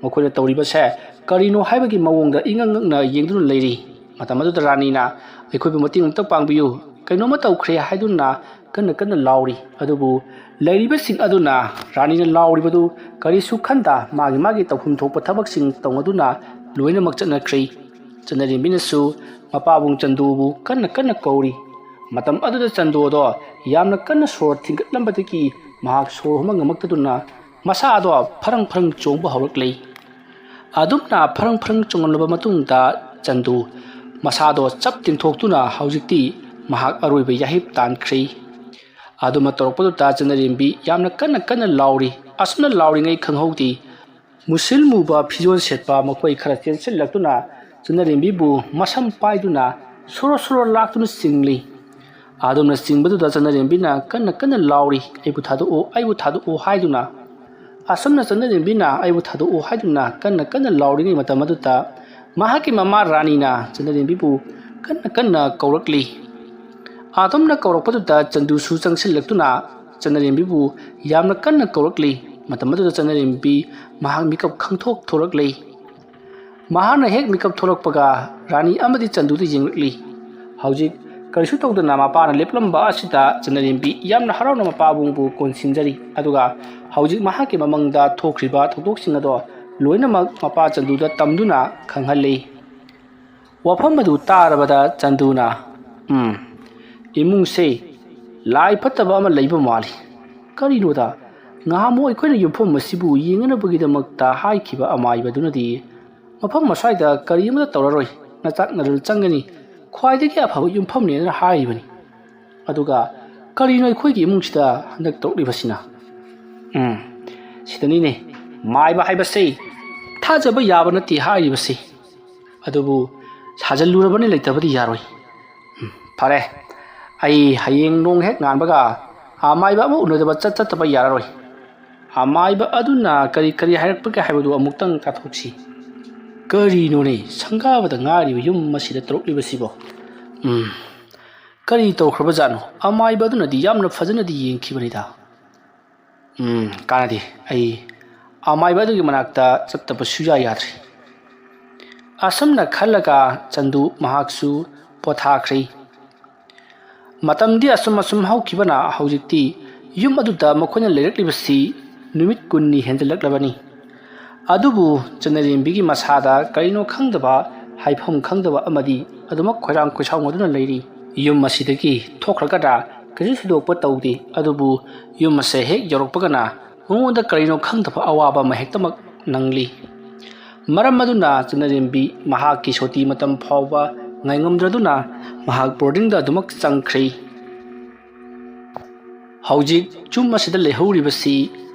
ꯃꯈꯣꯏꯅ ꯇꯧꯔꯤꯕꯁꯦ ꯀꯔꯤꯅꯣ ꯍꯥꯏꯕꯒꯤ ꯃꯑꯣꯡꯗ ꯏꯉꯛ ꯉꯛꯅ ꯌꯦꯡꯗꯨꯅ ꯂꯩꯔꯤ꯫ ꯃꯇꯝ ꯑꯗꯨꯗ ꯔꯥꯅꯤꯅ, "ꯑꯩꯈꯣꯏꯕꯨ ꯃꯇꯦꯡ ꯑꯝꯇ ꯄꯥꯡꯕꯤꯌꯨ, ꯀꯩꯅꯣꯝꯃ ꯇꯧꯈ꯭ꯔꯦ" ꯍꯥꯏꯗꯨꯅ ꯀꯟꯅ ꯀꯟꯅ ꯂꯥꯎꯔꯤ꯫ ꯑꯗꯨꯕꯨ ꯂꯩꯔꯤꯕꯁꯤꯡ ꯑꯗꯨꯅ ꯔꯥꯅꯤꯅ ꯂꯥꯎꯔꯤꯕꯗꯨ ꯀꯔꯤꯁꯨ ꯈꯟꯗ ꯃꯥꯒꯤ ꯃꯥꯒꯤ ꯇꯧꯐꯝ ꯊꯣꯛꯄ ꯊꯕꯛꯁꯤꯡ ꯇꯧꯅꯗꯨꯅ ꯂꯣꯏꯅꯃꯛ ꯆꯠꯅꯈ꯭ꯔꯦ꯫ ꯆꯟꯅꯔꯦꯝꯕꯤꯅꯁꯨ ꯃꯄꯥꯕꯨꯡ ꯆꯟꯗꯨꯕꯨ ꯀꯟꯅ ꯀꯟꯅ ꯀꯧꯔꯤ꯫ ꯃꯇꯝ ꯑꯗꯨꯗ ꯆꯟꯗꯨ ꯑꯗꯣ ꯌꯥꯝꯅ ꯀꯟꯅ ꯁꯣꯔ ꯊꯤꯡꯒꯠꯂꯝꯕꯗꯒꯤ ꯃꯍꯥꯛ ꯁꯣꯔ ꯍꯣꯟꯕ ꯉꯝꯃꯛꯇꯗꯨꯅ ꯃꯁꯥ ꯑꯗꯣ ꯐꯔꯪ ꯐꯔꯪ ꯆꯣꯡꯕ ꯍꯧꯔꯛꯂꯦ꯫ ꯑꯗꯨꯝꯅ ꯐꯔꯪ ꯐꯔꯪ ꯆꯣꯡꯂꯕ ꯃꯇꯨꯡꯗ ꯆꯟꯗꯨ ꯃꯁꯥꯗꯣ ꯆꯞ ꯇꯤꯡꯊꯣꯛꯇꯨꯅ ꯍꯧꯖꯤꯛꯇꯤ ꯃꯍꯥꯛ ꯑꯔꯣꯏꯕ ꯌꯥꯍꯤꯞ ꯇꯥꯟꯈ꯭ꯔꯦ꯫ ꯑꯗꯨꯃ ꯇꯧꯔꯛꯄꯗꯨꯗ ꯆꯟꯅꯔꯦꯝꯕꯤ ꯌꯥꯝꯅ ꯀꯟꯅ ꯀꯟꯅ ꯂꯥꯎꯔꯤ꯫ ꯑꯁꯨꯝꯅ ꯂꯥꯎꯔꯤꯉꯩ ꯈꯪꯍꯧꯗꯦ, ꯃꯨꯁꯤꯜ ꯃꯨꯕ ꯐꯤꯖꯣꯜ ꯁꯦꯠꯄ ꯃꯈꯣꯏ ꯈꯔ ꯆꯦꯟꯁꯤꯜꯂꯛꯇꯨꯅ ꯆꯟꯅꯔꯦꯝꯕꯤꯕꯨ ꯃꯁꯝ ꯄꯥꯏꯗꯨꯅ ꯁꯣꯔꯣ ꯁꯣꯔꯣ ꯂꯥꯛꯇꯨꯅ ꯆꯤꯡꯂꯤ꯫ ꯑꯗꯨꯝꯅ ꯆꯤꯡꯕꯗꯨꯗ ꯆꯟꯅꯔꯦꯝꯕꯤꯅ ꯀꯟꯅ ꯀꯟꯅ ꯂꯥꯎꯔꯤ, "ꯑꯩꯕꯨ ꯊꯥꯗꯣꯛꯑꯣ, ꯑꯩꯕꯨ ꯊꯥꯗꯣꯛꯑꯣ" ꯍꯥꯏꯗꯨꯅ꯫ ꯑꯁꯨꯝꯅ ꯆꯟꯅꯔꯦꯝꯕꯤꯅ "ꯑꯩꯕꯨ ꯊꯥꯗꯣꯛꯑꯣ" ꯍꯥꯏꯗꯨꯅ ꯀꯟꯅ ꯀꯟꯅ ꯂꯥꯎꯔꯤꯉꯩ ꯃꯇꯝ ꯑꯗꯨꯗ ꯃꯍꯥꯛꯀꯤ ꯃꯃꯥ ꯔꯥꯅꯤꯅ ꯆꯟꯅꯔꯦꯝꯕꯤꯕꯨ ꯀꯟꯅ ꯀꯟꯅ ꯀꯧꯔꯛꯂꯤ꯫ ꯑꯗꯨꯝꯅ ꯀꯧꯔꯛꯄꯗꯨꯗ ꯆꯟꯗꯨꯁꯨ ꯆꯪꯁꯤꯜꯂꯛꯇꯨꯅ ꯆꯟꯅꯔꯦꯝꯕꯤꯕꯨ ꯌꯥꯝꯅ ꯀꯟꯅ ꯀꯧꯔꯛꯂꯤ꯫ ꯃꯇꯝ ꯑꯗꯨꯗ ꯆꯟꯅꯔꯦꯝꯕꯤ ꯃꯍꯥꯛ ꯃꯤꯀꯞ ꯈꯪꯊꯣꯛ ꯊꯣꯔꯛꯂꯤ꯫ ꯃꯍꯥꯛꯅ ꯍꯦꯛ ꯃꯤꯀꯞ ꯊꯣꯛꯂꯛꯄꯒ ꯔꯥꯅꯤ ꯑꯃꯗꯤ ꯆꯟꯗꯨꯗ ꯌꯦꯡꯂꯛꯂꯤ꯫ ꯍꯧꯖꯤꯛ ꯀꯔꯤꯁꯨ ꯇꯧꯗꯅ ꯃꯄꯥꯅ ꯂꯦꯞꯂꯝꯕ ꯑꯁꯤꯗ ꯆꯟꯅꯔꯦꯝꯕꯤ ꯌꯥꯝꯅ ꯍꯔꯥꯎꯅ ꯃꯄꯥꯕꯨꯡꯕꯨ ꯀꯣꯟꯁꯤꯟꯖꯔꯤ꯫ ꯑꯗꯨꯒ ꯍꯧꯖꯤꯛ ꯃꯍꯥꯛꯀꯤ ꯃꯃꯪꯗ ꯊꯣꯛꯈ꯭ꯔꯤꯕ ꯊꯧꯗꯣꯛꯁꯤꯡ ꯑꯗꯣ ꯂꯣꯏꯅꯃꯛ ꯃꯄꯥ ꯆꯟꯗꯨꯗ ꯇꯝꯗꯨꯅ ꯈꯪꯍꯜꯂꯤ꯫ ꯋꯥꯐꯝ ꯑꯗꯨ ꯇꯥꯔꯕꯗ ꯆꯟꯗꯨꯅ, "ꯎꯝ, ꯏꯃꯨꯡꯁꯦ ꯂꯥꯏ ꯐꯠꯇꯕ ꯑꯃ ꯂꯩꯕ ꯃꯥꯜꯂꯤ꯫ ꯀꯔꯤꯅꯣꯗ, ꯉꯍꯥꯟꯃꯨꯛ ꯑꯩꯈꯣꯏꯅ ꯌꯨꯝꯐꯝ ꯑꯁꯤꯕꯨ ꯌꯦꯡꯅꯅꯕꯒꯤꯗꯃꯛꯇ ꯍꯥꯏꯈꯤꯕ ꯑꯃꯥꯏꯕꯗꯨꯅꯗꯤ ꯃꯐꯝ ꯑꯁ꯭ꯋꯥꯏꯗ ꯀꯔꯤ ꯑꯃꯠꯇ ꯇꯧꯔꯔꯣꯏ, ꯅꯆꯥꯛ ꯅꯔꯜ ꯆꯪꯒꯅꯤ, ꯈ꯭ꯋꯥꯏꯗꯒꯤ ꯑꯐꯕ ꯌꯨꯝꯐꯝꯅꯦꯅ ꯍꯥꯏꯔꯤꯕꯅꯤ꯫ ꯑꯗꯨꯒ ꯀꯔꯤꯅꯣ ꯑꯩꯈꯣꯏꯒꯤ ꯏꯃꯨꯡꯁꯤꯗ ꯍꯟꯗꯛ ꯇꯧꯔꯛꯂꯤꯕꯁꯤꯅ?" ꯎꯝ, ꯁꯤꯗꯅꯤꯅꯦ ꯃꯥꯏꯕ ꯍꯥꯏꯕꯁꯦ ꯊꯥꯖꯕ ꯌꯥꯕ ꯅꯠꯇꯦ ꯍꯥꯏꯔꯤꯕꯁꯦ꯫ ꯑꯗꯨꯕꯨ ꯁꯥꯖꯜꯂꯨꯔꯕꯅꯤ, ꯂꯩꯇꯕꯗꯤ ꯌꯥꯔꯣꯏ꯫ ꯎꯝ, ꯐꯔꯦ, ꯑꯩ ꯍꯌꯦꯡ ꯅꯣꯡ ꯍꯦꯛ ꯉꯥꯟꯕꯒ ꯑꯃꯥꯏꯕ ꯑꯃ ꯎꯅꯗꯕ ꯆꯠ ꯆꯠꯇꯕ ꯌꯥꯔꯔꯣꯏ꯫ ꯑꯃꯥꯏꯕ ꯑꯗꯨꯅ ꯀꯔꯤ ꯀꯔꯤ ꯍꯥꯏꯔꯛꯄꯒꯦ ꯍꯥꯏꯕꯗꯨ ꯑꯃꯨꯛꯇꯪ ꯇꯥꯊꯣꯛꯁꯤ꯫ ꯀꯔꯤꯅꯣꯅꯦ, ꯁꯪꯒꯥꯕꯗ ꯉꯥꯏꯔꯤꯕ ꯌꯨꯝ ꯑꯁꯤꯗ ꯇꯧꯔꯛꯂꯤꯕꯁꯤꯕꯣ? ꯎꯝ, ꯀꯔꯤ ꯇꯧꯈ꯭ꯔꯕꯖꯥꯠꯅꯣ? ꯑꯃꯥꯏꯕ ꯑꯗꯨꯅꯗꯤ ꯌꯥꯝꯅ ꯐꯖꯅꯗꯤ ꯌꯦꯡꯈꯤꯕꯅꯤꯗ꯫ ꯎꯝ, ꯀꯥꯟꯅꯗꯦ꯫ ꯑꯩ ꯑꯃꯥꯏꯕ ꯑꯗꯨꯒꯤ ꯃꯅꯥꯛꯇ ꯆꯠꯇꯕ ꯁꯨꯌꯥ ꯌꯥꯗ꯭ꯔꯦ꯫ ꯑꯁꯨꯝꯅ ꯈꯜꯂꯒ ꯆꯟꯗꯨ ꯃꯍꯥꯛꯁꯨ ꯄꯣꯊꯥꯈ꯭ꯔꯦ꯫ ꯃꯇꯝꯗꯤ ꯑꯁꯨꯝ ꯑꯁꯨꯝ ꯍꯧꯈꯤꯕꯅ ꯍꯧꯖꯤꯛꯇꯤ ꯌꯨꯝ ꯑꯗꯨꯗ ꯃꯈꯣꯏꯅ ꯂꯩꯔꯛꯂꯤꯕꯁꯤ ꯅꯨꯃꯤꯠ ꯀꯨꯟꯅꯤ ꯍꯦꯟꯖꯜꯂꯛꯂꯕꯅꯤ꯫ ꯑꯗꯨꯕꯨ ꯆꯅꯔꯦꯝꯕꯤꯒꯤ ꯃꯁꯥꯗ ꯀꯔꯤꯅꯣ ꯈꯪꯗꯕ, ꯍꯥꯏꯐꯝ ꯈꯪꯗꯕ ꯑꯃꯗꯤ ꯑꯗꯨꯃꯛ ꯈꯣꯏꯔꯥꯡ ꯈꯣꯏꯁꯥꯎꯅꯗꯨꯅ ꯂꯩꯔꯤ꯫ ꯌꯨꯝ ꯑꯁꯤꯗꯒꯤ ꯊꯣꯛꯈ꯭ꯔꯒꯗ꯭ꯔꯥ ꯀꯩꯁꯨ ꯊꯣꯏꯗꯣꯛꯄ ꯇꯧꯗꯦ, ꯑꯗꯨꯕꯨ ꯌꯨꯝ ꯑꯁꯦ ꯍꯦꯛ ꯌꯧꯔꯛꯄꯒꯅ ꯃꯉꯣꯟꯗ ꯀꯔꯤꯅꯣ ꯈꯪꯗꯕ ꯑꯋꯥꯕ ꯑꯃ ꯍꯦꯛꯇꯃꯛ ꯅꯪꯂꯤ꯫ ꯃꯔꯝ ꯑꯗꯨꯅ ꯆꯅꯔꯦꯝꯕꯤ ꯃꯍꯥꯛꯀꯤ ꯁꯣꯇꯤ ꯃꯇꯝ ꯐꯥꯎꯕ ꯉꯥꯏꯉꯝꯗ꯭ꯔꯗꯨꯅ ꯃꯍꯥꯛ ꯕꯣꯔꯗꯤꯡꯗ ꯑꯗꯨꯃꯛ ꯆꯪꯈ꯭ꯔꯦ꯫ ꯍꯧꯖꯤꯛ ꯌꯨꯝ ꯑꯁꯤꯗ ꯂꯩꯍꯧꯔꯤꯕꯁꯤ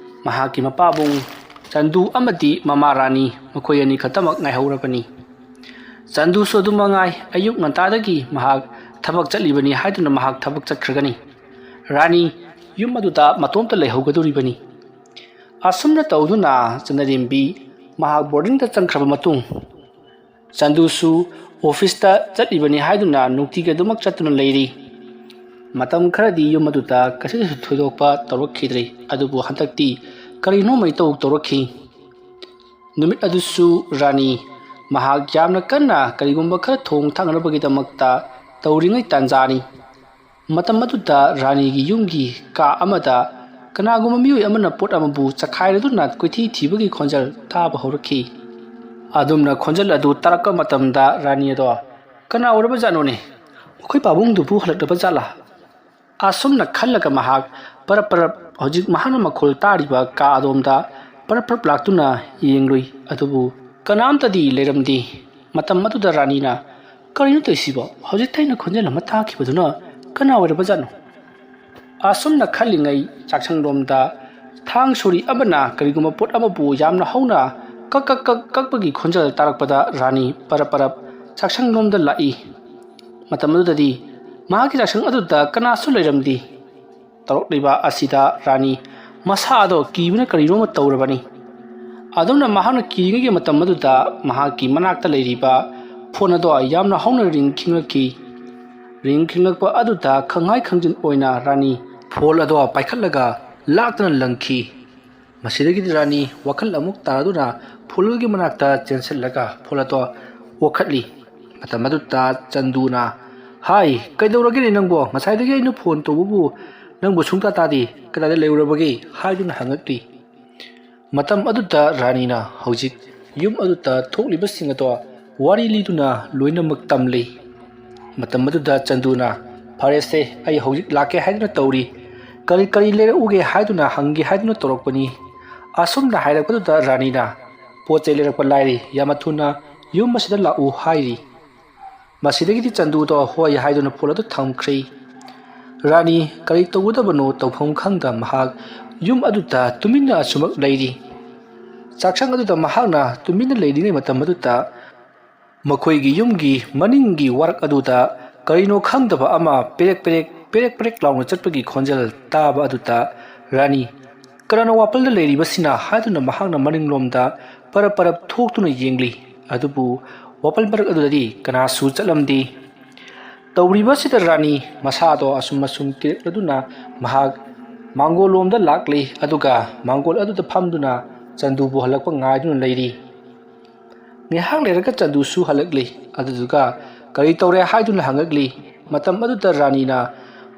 ꯃꯍꯥꯛꯀꯤ ꯃꯄꯥꯕꯨꯡ ꯆꯟꯗꯨ ꯑꯃꯗꯤ ꯃꯃꯥ ꯔꯥꯅꯤ, ꯃꯈꯣꯏ ꯑꯅꯤ ꯈꯛꯇꯃꯛ ꯉꯥꯏꯍꯧꯔꯕꯅꯤ꯫ ꯆꯟꯗꯨꯁꯨ ꯑꯗꯨꯝ ꯃꯉꯥꯏ, ꯑꯌꯨꯛ ꯉꯟꯇꯥꯗꯒꯤ ꯃꯍꯥꯛ ꯊꯕꯛ ꯆꯠꯂꯤꯕꯅꯤ ꯍꯥꯏꯗꯨꯅ ꯃꯍꯥꯛ ꯊꯕꯛ ꯆꯠꯈ꯭ꯔꯒꯅꯤ꯫ ꯔꯥꯅꯤ ꯌꯨꯝ ꯑꯗꯨꯗ ꯃꯇꯣꯝꯇ ꯂꯩꯍꯧꯒꯗꯧꯔꯤꯕꯅꯤ꯫ ꯑꯁꯨꯝꯅ ꯇꯧꯗꯨꯅ ꯆꯅꯔꯦꯝꯕꯤ ꯃꯍꯥꯛ ꯕꯣꯔꯗꯤꯡꯗ ꯆꯪꯈ꯭ꯔꯕ ꯃꯇꯨꯡ, ꯆꯟꯗꯨꯁꯨ ꯑꯣꯐꯤꯁꯇ ꯆꯠꯂꯤꯕꯅꯤ ꯍꯥꯏꯗꯨꯅ ꯅꯨꯡꯇꯤꯒꯤ ꯑꯗꯨꯃꯛ ꯆꯠꯇꯨꯅ ꯂꯩꯔꯤ꯫ ꯃꯇꯝ ꯈꯔꯗꯤ ꯌꯨꯝ ꯑꯗꯨꯗ ꯀꯩꯁꯨ ꯊꯣꯏꯗꯣꯛꯄ ꯇꯧꯔꯛꯈꯤꯗ꯭ꯔꯦ, ꯑꯗꯨꯕꯨ ꯍꯟꯗꯛꯇꯤ ꯀꯔꯤꯅꯣꯃ ꯏꯇꯧ ꯇꯧꯔꯛꯈꯤ꯫ ꯅꯨꯃꯤꯠ ꯑꯗꯨꯁꯨ ꯔꯥꯅꯤ ꯃꯍꯥꯛ ꯌꯥꯝꯅ ꯀꯟꯅ ꯀꯔꯤꯒꯨꯝꯕ ꯈꯔ ꯊꯣꯡ ꯊꯥꯛꯅꯕꯒꯤꯗꯃꯛꯇ ꯇꯧꯔꯤꯉꯩ ꯇꯥꯟꯖꯥꯅꯤ꯫ ꯃꯇꯝ ꯑꯗꯨꯗ ꯔꯥꯅꯤꯒꯤ ꯌꯨꯝꯒꯤ ꯀꯥ ꯑꯃꯗ ꯀꯅꯥꯒꯨꯝꯕ ꯃꯤꯑꯣꯏ ꯑꯃꯅ ꯄꯣꯠ ꯑꯃꯕꯨ ꯆꯈꯥꯏꯔꯗꯨꯅ ꯀꯣꯏꯊꯤ ꯊꯤꯕꯒꯤ ꯈꯣꯟꯖꯦꯜ ꯇꯥꯕ ꯍꯧꯔꯛꯈꯤ꯫ ꯑꯗꯨꯝꯅ ꯈꯣꯟꯖꯦꯜ ꯑꯗꯨ ꯇꯥꯔꯛꯄ ꯃꯇꯝꯗ ꯔꯥꯅꯤ ꯑꯗꯣ, "ꯀꯅꯥ ꯑꯣꯏꯔꯕ ꯖꯥꯠꯅꯣꯅꯦ? ꯃꯈꯣꯏ ꯄꯥꯕꯨꯡꯗꯨꯕꯨ ꯍꯜꯂꯛꯂꯕ ꯖꯥꯠꯂꯥ?" ꯑꯁꯨꯝꯅ ꯈꯜꯂꯒ ꯃꯍꯥꯛ ꯄꯔꯞ ꯄꯔꯞ, ꯍꯧꯖꯤꯛ ꯃꯍꯥꯛꯅ ꯃꯈꯣꯜ ꯇꯥꯔꯤꯕ ꯀꯥ ꯑꯗꯣꯝꯗ ꯄꯔꯞ ꯄꯔꯞ ꯂꯥꯛꯇꯨꯅ ꯌꯦꯡꯂꯨꯏ, ꯑꯗꯨꯕꯨ ꯀꯅꯥꯝꯇꯗꯤ ꯂꯩꯔꯝꯗꯦ꯫ ꯃꯇꯝ ꯑꯗꯨꯗ ꯔꯥꯅꯤꯅ, "ꯀꯔꯤꯅꯣ ꯇꯧꯔꯤꯁꯤꯕꯣ? ꯍꯧꯖꯤꯛꯇ ꯑꯩꯅ ꯈꯣꯟꯖꯦꯜ ꯑꯃ ꯇꯥꯈꯤꯕꯗꯨꯅ ꯀꯅꯥ ꯑꯣꯏꯔꯕ ꯖꯥꯠꯅꯣ?" ꯑꯁꯨꯝꯅ ꯈꯜꯂꯤꯉꯩ ꯆꯥꯛꯁꯪꯂꯣꯝꯗ ꯊꯥꯡ ꯁꯣꯔꯤ ꯑꯃꯅ ꯀꯔꯤꯒꯨꯝꯕ ꯄꯣꯠ ꯑꯃꯕꯨ ꯌꯥꯝꯅ ꯍꯧꯅ ꯀꯛ ꯀꯛ ꯀꯛ ꯀꯛꯄꯒꯤ ꯈꯣꯟꯖꯦꯜ ꯇꯥꯔꯛꯄꯗ ꯔꯥꯅꯤ ꯄꯔꯞ ꯄꯔꯞ ꯆꯥꯛꯁꯪꯂꯣꯝꯗ ꯂꯥꯛꯏ꯫ ꯃꯇꯝ ꯑꯗꯨꯗꯗꯤ ꯃꯍꯥꯛꯀꯤ ꯆꯥꯛꯁꯪ ꯑꯗꯨꯗ ꯀꯅꯥꯁꯨ ꯂꯩꯔꯝꯗꯦ꯫ ꯇꯧꯔꯛꯂꯤꯕ ꯑꯁꯤꯗ ꯔꯥꯅꯤ ꯃꯁꯥ ꯑꯗꯣ ꯀꯤꯕꯅ ꯀꯔꯤꯅꯣꯃ ꯇꯧꯔꯕꯅꯤ꯫ ꯑꯗꯨꯝꯅ ꯃꯍꯥꯛꯅ ꯀꯤꯔꯤꯉꯩꯒꯤ ꯃꯇꯝ ꯑꯗꯨꯗ ꯃꯍꯥꯛꯀꯤ ꯃꯅꯥꯛꯇ ꯂꯩꯔꯤꯕ ꯐꯣꯟ ꯑꯗꯣ ꯌꯥꯝꯅ ꯍꯧꯅ ꯔꯤꯡ ꯈꯤꯡꯂꯛꯈꯤ꯫ ꯔꯤꯡ ꯈꯤꯡꯂꯛꯄ ꯑꯗꯨꯗ ꯈꯪꯍꯥꯏ ꯈꯪꯖꯤꯟ ꯑꯣꯏꯅ ꯔꯥꯅꯤ ꯐꯣꯟ ꯑꯗꯣ ꯄꯥꯏꯈꯠꯂꯒ ꯂꯥꯛꯇꯅ ꯂꯪꯈꯤ꯫ ꯃꯁꯤꯗꯒꯤꯗꯤ ꯔꯥꯅꯤ ꯋꯥꯈꯜ ꯑꯃꯨꯛ ꯇꯥꯔꯗꯨꯅ ꯐꯣꯟꯒꯤ ꯃꯅꯥꯛꯇ ꯆꯦꯟꯁꯤꯜꯂꯒ ꯐꯣꯟ ꯑꯗꯣ ꯑꯣꯛꯈꯠꯂꯤ꯫ ꯃꯇꯝ ꯑꯗꯨꯗ ꯆꯟꯗꯨꯅ, "ꯍꯥꯏ, ꯀꯩꯗꯧꯔꯒꯦꯅꯦ ꯅꯪꯕꯣ? ꯉꯁꯥꯏꯗꯒꯤ ꯑꯩꯅ ꯐꯣꯟ ꯇꯧꯕꯕꯨ ꯅꯪꯕꯨ ꯁꯨꯡꯇꯥ ꯇꯥꯗꯦ꯫ ꯀꯗꯥꯏꯗ ꯂꯩꯔꯨꯔꯕꯒꯦ?" ꯍꯥꯏꯗꯨꯅ ꯍꯪꯉꯛꯂꯤ꯫ ꯃꯇꯝ ꯑꯗꯨꯗ ꯔꯥꯅꯤꯅ ꯍꯧꯖꯤꯛ ꯌꯨꯝ ꯑꯗꯨꯗ ꯊꯣꯛꯂꯤꯕꯁꯤꯡ ꯑꯗꯣ ꯋꯥꯔꯤ ꯂꯤꯗꯨꯅ ꯂꯣꯏꯅꯃꯛ ꯇꯝꯂꯤ꯫ ꯃꯇꯝ ꯑꯗꯨꯗ ꯆꯟꯗꯨꯅ, "ꯐꯔꯦꯁꯦ, ꯑꯩ ꯍꯧꯖꯤꯛ ꯂꯥꯛꯀꯦ ꯍꯥꯏꯗꯨꯅ ꯇꯧꯔꯤ꯫ ꯀꯔꯤ ꯀꯔꯤ ꯂꯩꯔꯛꯎꯒꯦ ꯍꯥꯏꯗꯨꯅ ꯍꯪꯒꯦ ꯍꯥꯏꯗꯨꯅ ꯇꯧꯔꯛꯄꯅꯤ"꯫ ꯑꯁꯨꯝꯅ ꯍꯥꯏꯔꯛꯄꯗꯨꯗ ꯔꯥꯅꯤꯅ, "ꯄꯣꯠ ꯆꯩ ꯂꯩꯔꯛꯄ ꯂꯥꯏꯔꯤ, ꯌꯥꯝꯅ ꯊꯨꯅ ꯌꯨꯝ ꯑꯁꯤꯗ ꯂꯥꯛꯎ" ꯍꯥꯏꯔꯤ꯫ ꯃꯁꯤꯗꯒꯤꯗꯤ ꯆꯟꯗꯨꯗꯣ ꯍꯣꯏ ꯍꯥꯏꯗꯨꯅ ꯐꯣꯟ ꯑꯗꯨ ꯊꯝꯈ꯭ꯔꯦ꯫ ꯔꯥꯅꯤ ꯀꯔꯤ ꯇꯧꯒꯗꯕꯅꯣ ꯇꯧꯐꯝ ꯈꯪꯗ ꯃꯍꯥꯛ ꯌꯨꯝ ꯑꯗꯨꯗ ꯇꯨꯃꯤꯟꯅ ꯑꯁꯨꯃꯛ ꯂꯩꯔꯤ꯫ ꯆꯥꯛꯁꯪ ꯑꯗꯨꯗ ꯃꯍꯥꯛꯅ ꯇꯨꯃꯤꯟꯅ ꯂꯩꯔꯤꯉꯩ ꯃꯇꯝ ꯑꯗꯨꯗ ꯃꯈꯣꯏꯒꯤ ꯌꯨꯝꯒꯤ ꯃꯅꯤꯡꯒꯤ ꯋꯥꯔꯛ ꯑꯗꯨꯗ ꯀꯔꯤꯅꯣ ꯈꯪꯗꯕ ꯑꯃ ꯄꯦꯔꯦꯛ ꯄꯦꯔꯦꯛ, ꯄꯦꯔꯦꯛ ꯄꯦꯔꯦꯛ ꯂꯥꯎꯅ ꯆꯠꯄꯒꯤ ꯈꯣꯟꯖꯦꯜ ꯇꯥꯕ ꯑꯗꯨꯗ ꯔꯥꯅꯤ "ꯀꯅꯥꯅ ꯋꯥꯄꯜꯗ ꯂꯩꯔꯤꯕꯁꯤꯅ?" ꯍꯥꯏꯗꯨꯅ ꯃꯍꯥꯛꯅ ꯃꯅꯤꯡꯂꯣꯝꯗ ꯄꯔꯞ ꯄꯔꯞ ꯊꯣꯛꯇꯨꯅ ꯌꯦꯡꯂꯤ꯫ ꯑꯗꯨꯕꯨ ꯋꯥꯄꯜ ꯃꯔꯛ ꯑꯗꯨꯗꯗꯤ ꯀꯅꯥꯁꯨ ꯆꯠꯂꯝꯗꯦ꯫ ꯇꯧꯔꯤꯕꯁꯤꯗ ꯔꯥꯅꯤ ꯃꯁꯥꯗꯣ ꯑꯁꯨꯝ ꯑꯁꯨꯝ ꯀꯤꯔꯛꯂꯗꯨꯅ ꯃꯍꯥꯛ ꯃꯥꯡꯒꯣꯜ ꯂꯣꯝꯗ ꯂꯥꯛꯂꯤ, ꯑꯗꯨꯒ ꯃꯥꯡꯒꯣꯜ ꯑꯗꯨꯗ ꯐꯝꯗꯨꯅ ꯆꯟꯗꯨꯕꯨ ꯍꯜꯂꯛꯄ ꯉꯥꯏꯗꯨꯅ ꯂꯩꯔꯤ꯫ ꯉꯥꯏꯍꯥꯛ ꯂꯩꯔꯒ ꯆꯟꯗꯨꯁꯨ ꯍꯜꯂꯛꯂꯤ꯫ ꯑꯗꯨꯗꯨꯒ "ꯀꯔꯤ ꯇꯧꯔꯦ?" ꯍꯥꯏꯗꯨꯅ ꯍꯪꯉꯛꯂꯤ꯫ ꯃꯇꯝ ꯑꯗꯨꯗ ꯔꯥꯅꯤꯅ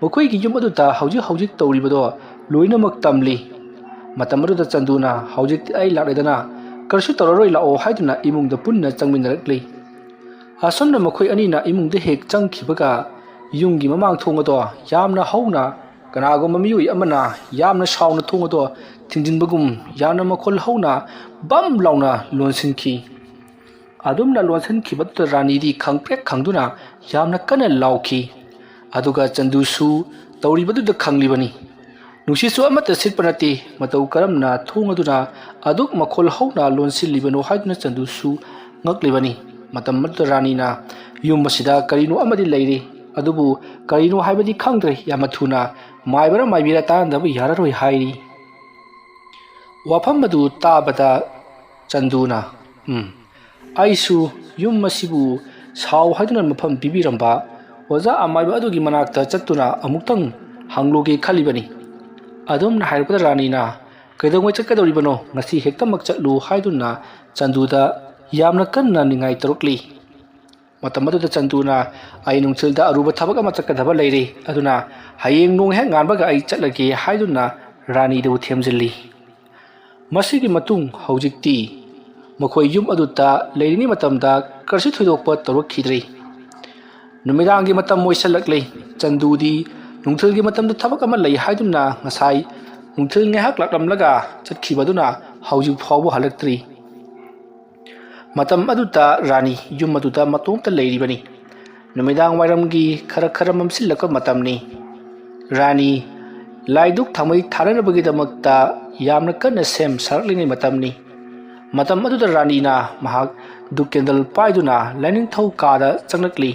ꯃꯈꯣꯏꯒꯤ ꯌꯨꯝ ꯑꯗꯨꯗ ꯍꯧꯖꯤꯛ ꯍꯧꯖꯤꯛ ꯇꯧꯔꯤꯕꯗꯣ ꯂꯣꯏꯅꯃꯛ ꯇꯝꯂꯤ꯫ ꯃꯇꯝ ꯑꯗꯨꯗ ꯆꯟꯗꯨꯅ, "ꯍꯧꯖꯤꯛꯇꯤ ꯑꯩ ꯂꯥꯛꯂꯦꯗꯅ, ꯀꯔꯤꯁꯨ ꯇꯧꯔꯔꯣꯏ, ꯂꯥꯛꯑꯣ" ꯍꯥꯏꯗꯨꯅ ꯏꯃꯨꯡꯗ ꯄꯨꯟꯅ ꯆꯪꯃꯤꯟꯅꯔꯛꯂꯤ꯫ ꯑꯁꯨꯝꯅ ꯃꯈꯣꯏ ꯑꯅꯤꯅ ꯏꯃꯨꯡꯗ ꯍꯦꯛ ꯆꯪꯈꯤꯕꯒ ꯌꯨꯝꯒꯤ ꯃꯃꯥꯡ ꯊꯣꯡ ꯑꯗꯣ ꯌꯥꯝꯅ ꯍꯧꯅ, ꯀꯅꯥꯒꯨꯝꯕ ꯃꯤꯑꯣꯏ ꯑꯃꯅ ꯌꯥꯝꯅ ꯁꯥꯎꯅ ꯊꯣꯡ ꯑꯗꯣ ꯊꯤꯡꯖꯤꯟꯕꯒꯨꯝ, ꯌꯥꯝꯅ ꯃꯈꯣꯜ ꯍꯧꯅ ꯕꯝ ꯂꯥꯎꯅ ꯂꯣꯟꯁꯤꯟꯈꯤ꯫ ꯑꯗꯨꯝꯅ ꯂꯣꯟꯁꯤꯟꯈꯤꯕꯗꯨꯗ ꯔꯥꯅꯤꯗꯤ ꯈꯪꯄ꯭ꯔꯦꯛ ꯈꯪꯗꯨꯅ ꯌꯥꯝꯅ ꯀꯟꯅ ꯂꯥꯎꯈꯤ꯫ ꯑꯗꯨꯒ ꯆꯟꯗꯨꯁꯨ ꯇꯧꯔꯤꯕꯗꯨꯗ ꯈꯪꯂꯤꯕꯅꯤ꯫ ꯅꯨꯡꯁꯤꯠꯁꯨ ꯑꯃꯠꯇ ꯁꯤꯠꯄ ꯅꯠꯇꯦ꯫ ꯃꯇꯧ ꯀꯔꯝꯅ ꯊꯣꯡ ꯑꯗꯨꯅ ꯑꯗꯨꯛ ꯃꯈꯣꯜ ꯍꯧꯅ ꯂꯣꯟꯁꯤꯜꯂꯤꯕꯅꯣ ꯍꯥꯏꯗꯨꯅ ꯆꯟꯗꯨꯁꯨ ꯉꯛꯂꯤꯕꯅꯤ꯫ ꯃꯇꯝ ꯑꯗꯨꯗ ꯔꯥꯅꯤꯅ, "ꯌꯨꯝ ꯑꯁꯤꯗ ꯀꯔꯤꯅꯣ ꯑꯃꯗꯤ ꯂꯩꯔꯤ꯫ ꯑꯗꯨꯕꯨ ꯀꯔꯤꯅꯣ ꯍꯥꯏꯕꯗꯤ ꯈꯪꯗ꯭ꯔꯦ, ꯌꯥꯝꯅ ꯊꯨꯅ ꯃꯥꯏꯕꯔ ꯃꯥꯏꯕꯤꯔ ꯇꯥꯟꯅꯗꯕ ꯌꯥꯔꯔꯣꯏ ꯍꯥꯏꯔꯤ꯫ ꯋꯥꯐꯝ ꯑꯗꯨ ꯇꯥꯕꯗ ꯆꯟꯗꯨꯅ, "ꯎꯝ, ꯑꯩꯁꯨ ꯌꯨꯝ ꯑꯁꯤꯕꯨ ꯁꯥꯎ ꯍꯥꯏꯗꯨꯅ ꯃꯐꯝ ꯄꯤꯕꯤꯔꯝꯕ ꯑꯣꯖꯥ ꯑꯃꯥꯏꯕ ꯑꯗꯨꯒꯤ ꯃꯅꯥꯛꯇ ꯆꯠꯇꯨꯅ ꯑꯃꯨꯛꯇꯪ ꯍꯪꯂꯨꯒꯦ ꯈꯜꯂꯤꯕꯅꯤ꯫ ꯑꯗꯨꯝꯅ ꯍꯥꯏꯔꯛꯄꯗ ꯔꯥꯅꯤꯅ, "ꯀꯩꯗꯧꯉꯩ ꯆꯠꯀꯗꯧꯔꯤꯕꯅꯣ? ꯉꯁꯤ ꯍꯦꯛꯇꯃꯛ ꯆꯠꯂꯨ" ꯍꯥꯏꯗꯨꯅ ꯆꯟꯗꯨꯗ ꯌꯥꯝꯅ ꯀꯟꯅ ꯅꯤꯡꯉꯥꯏ ꯇꯧꯔꯛꯂꯤ꯫ ꯃꯇꯝ ꯑꯗꯨꯗ ꯆꯟꯗꯨꯅ, "ꯑꯩ ꯅꯨꯡꯊꯤꯜꯗ ꯑꯔꯨꯕ ꯊꯕꯛ ꯑꯃ ꯆꯠꯀꯗꯕ ꯂꯩꯔꯦ, ꯑꯗꯨꯅ ꯍꯌꯦꯡ ꯅꯣꯡ ꯍꯦꯛ ꯉꯥꯟꯕꯒ ꯑꯩ ꯆꯠꯂꯒꯦ" ꯍꯥꯏꯗꯨꯅ ꯔꯥꯅꯤꯗꯕꯨ ꯊꯦꯝꯖꯤꯜꯂꯤ꯫ ꯃꯁꯤꯒꯤ ꯃꯇꯨꯡ ꯍꯧꯖꯤꯛꯇꯤ ꯃꯈꯣꯏ ꯌꯨꯝ ꯑꯗꯨꯗ ꯂꯩꯔꯤꯉꯩ ꯃꯇꯝꯗ ꯀꯔꯤꯁꯨ ꯊꯣꯏꯗꯣꯛꯄ ꯇꯧꯔꯛꯈꯤꯗ꯭ꯔꯦ꯫ ꯅꯨꯃꯤꯗꯥꯡꯒꯤ ꯃꯇꯝ ꯑꯣꯏꯁꯜꯂꯛꯂꯦ꯫ ꯆꯟꯗꯨꯗꯤ ꯅꯨꯡꯊꯤꯜꯒꯤ ꯃꯇꯝꯗ ꯊꯕꯛ ꯑꯃ ꯂꯩ ꯍꯥꯏꯗꯨꯅ ꯉꯁꯥꯏ ꯅꯨꯡꯊꯤꯜ ꯉꯥꯏꯍꯥꯛ ꯂꯥꯛꯂꯝꯂꯒ ꯆꯠꯈꯤꯕꯗꯨꯅ ꯍꯧꯖꯤꯛ ꯐꯥꯎꯕ ꯍꯜꯂꯛꯇ꯭ꯔꯤ꯫ ꯃꯇꯝ ꯑꯗꯨꯗ ꯔꯥꯅꯤ ꯌꯨꯝ ꯑꯗꯨꯗ ꯃꯇꯣꯝꯇ ꯂꯩꯔꯤꯕꯅꯤ꯫ ꯅꯨꯃꯤꯗꯥꯡ ꯋꯥꯏꯔꯝꯒꯤ ꯈꯔ ꯈꯔ ꯃꯝꯁꯤꯜꯂꯛꯄ ꯃꯇꯝꯅꯤ꯫ ꯔꯥꯅꯤ ꯂꯥꯏꯗꯨꯛ ꯊꯥꯎꯃꯩ ꯊꯥꯅꯅꯕꯒꯤꯗꯃꯛꯇ ꯌꯥꯝꯅ ꯀꯟꯅ ꯁꯦꯝ ꯁꯥꯔꯛꯂꯤꯉꯩ ꯃꯇꯝꯅꯤ꯫ ꯃꯇꯝ ꯑꯗꯨꯗ ꯔꯥꯅꯤꯅ ꯃꯍꯥꯛ ꯙꯨꯞ ꯀꯦꯟꯗꯜ ꯄꯥꯏꯗꯨꯅ ꯂꯥꯏꯅꯤꯡꯊꯧ ꯀꯥꯗ ꯆꯪꯂꯛꯂꯤ꯫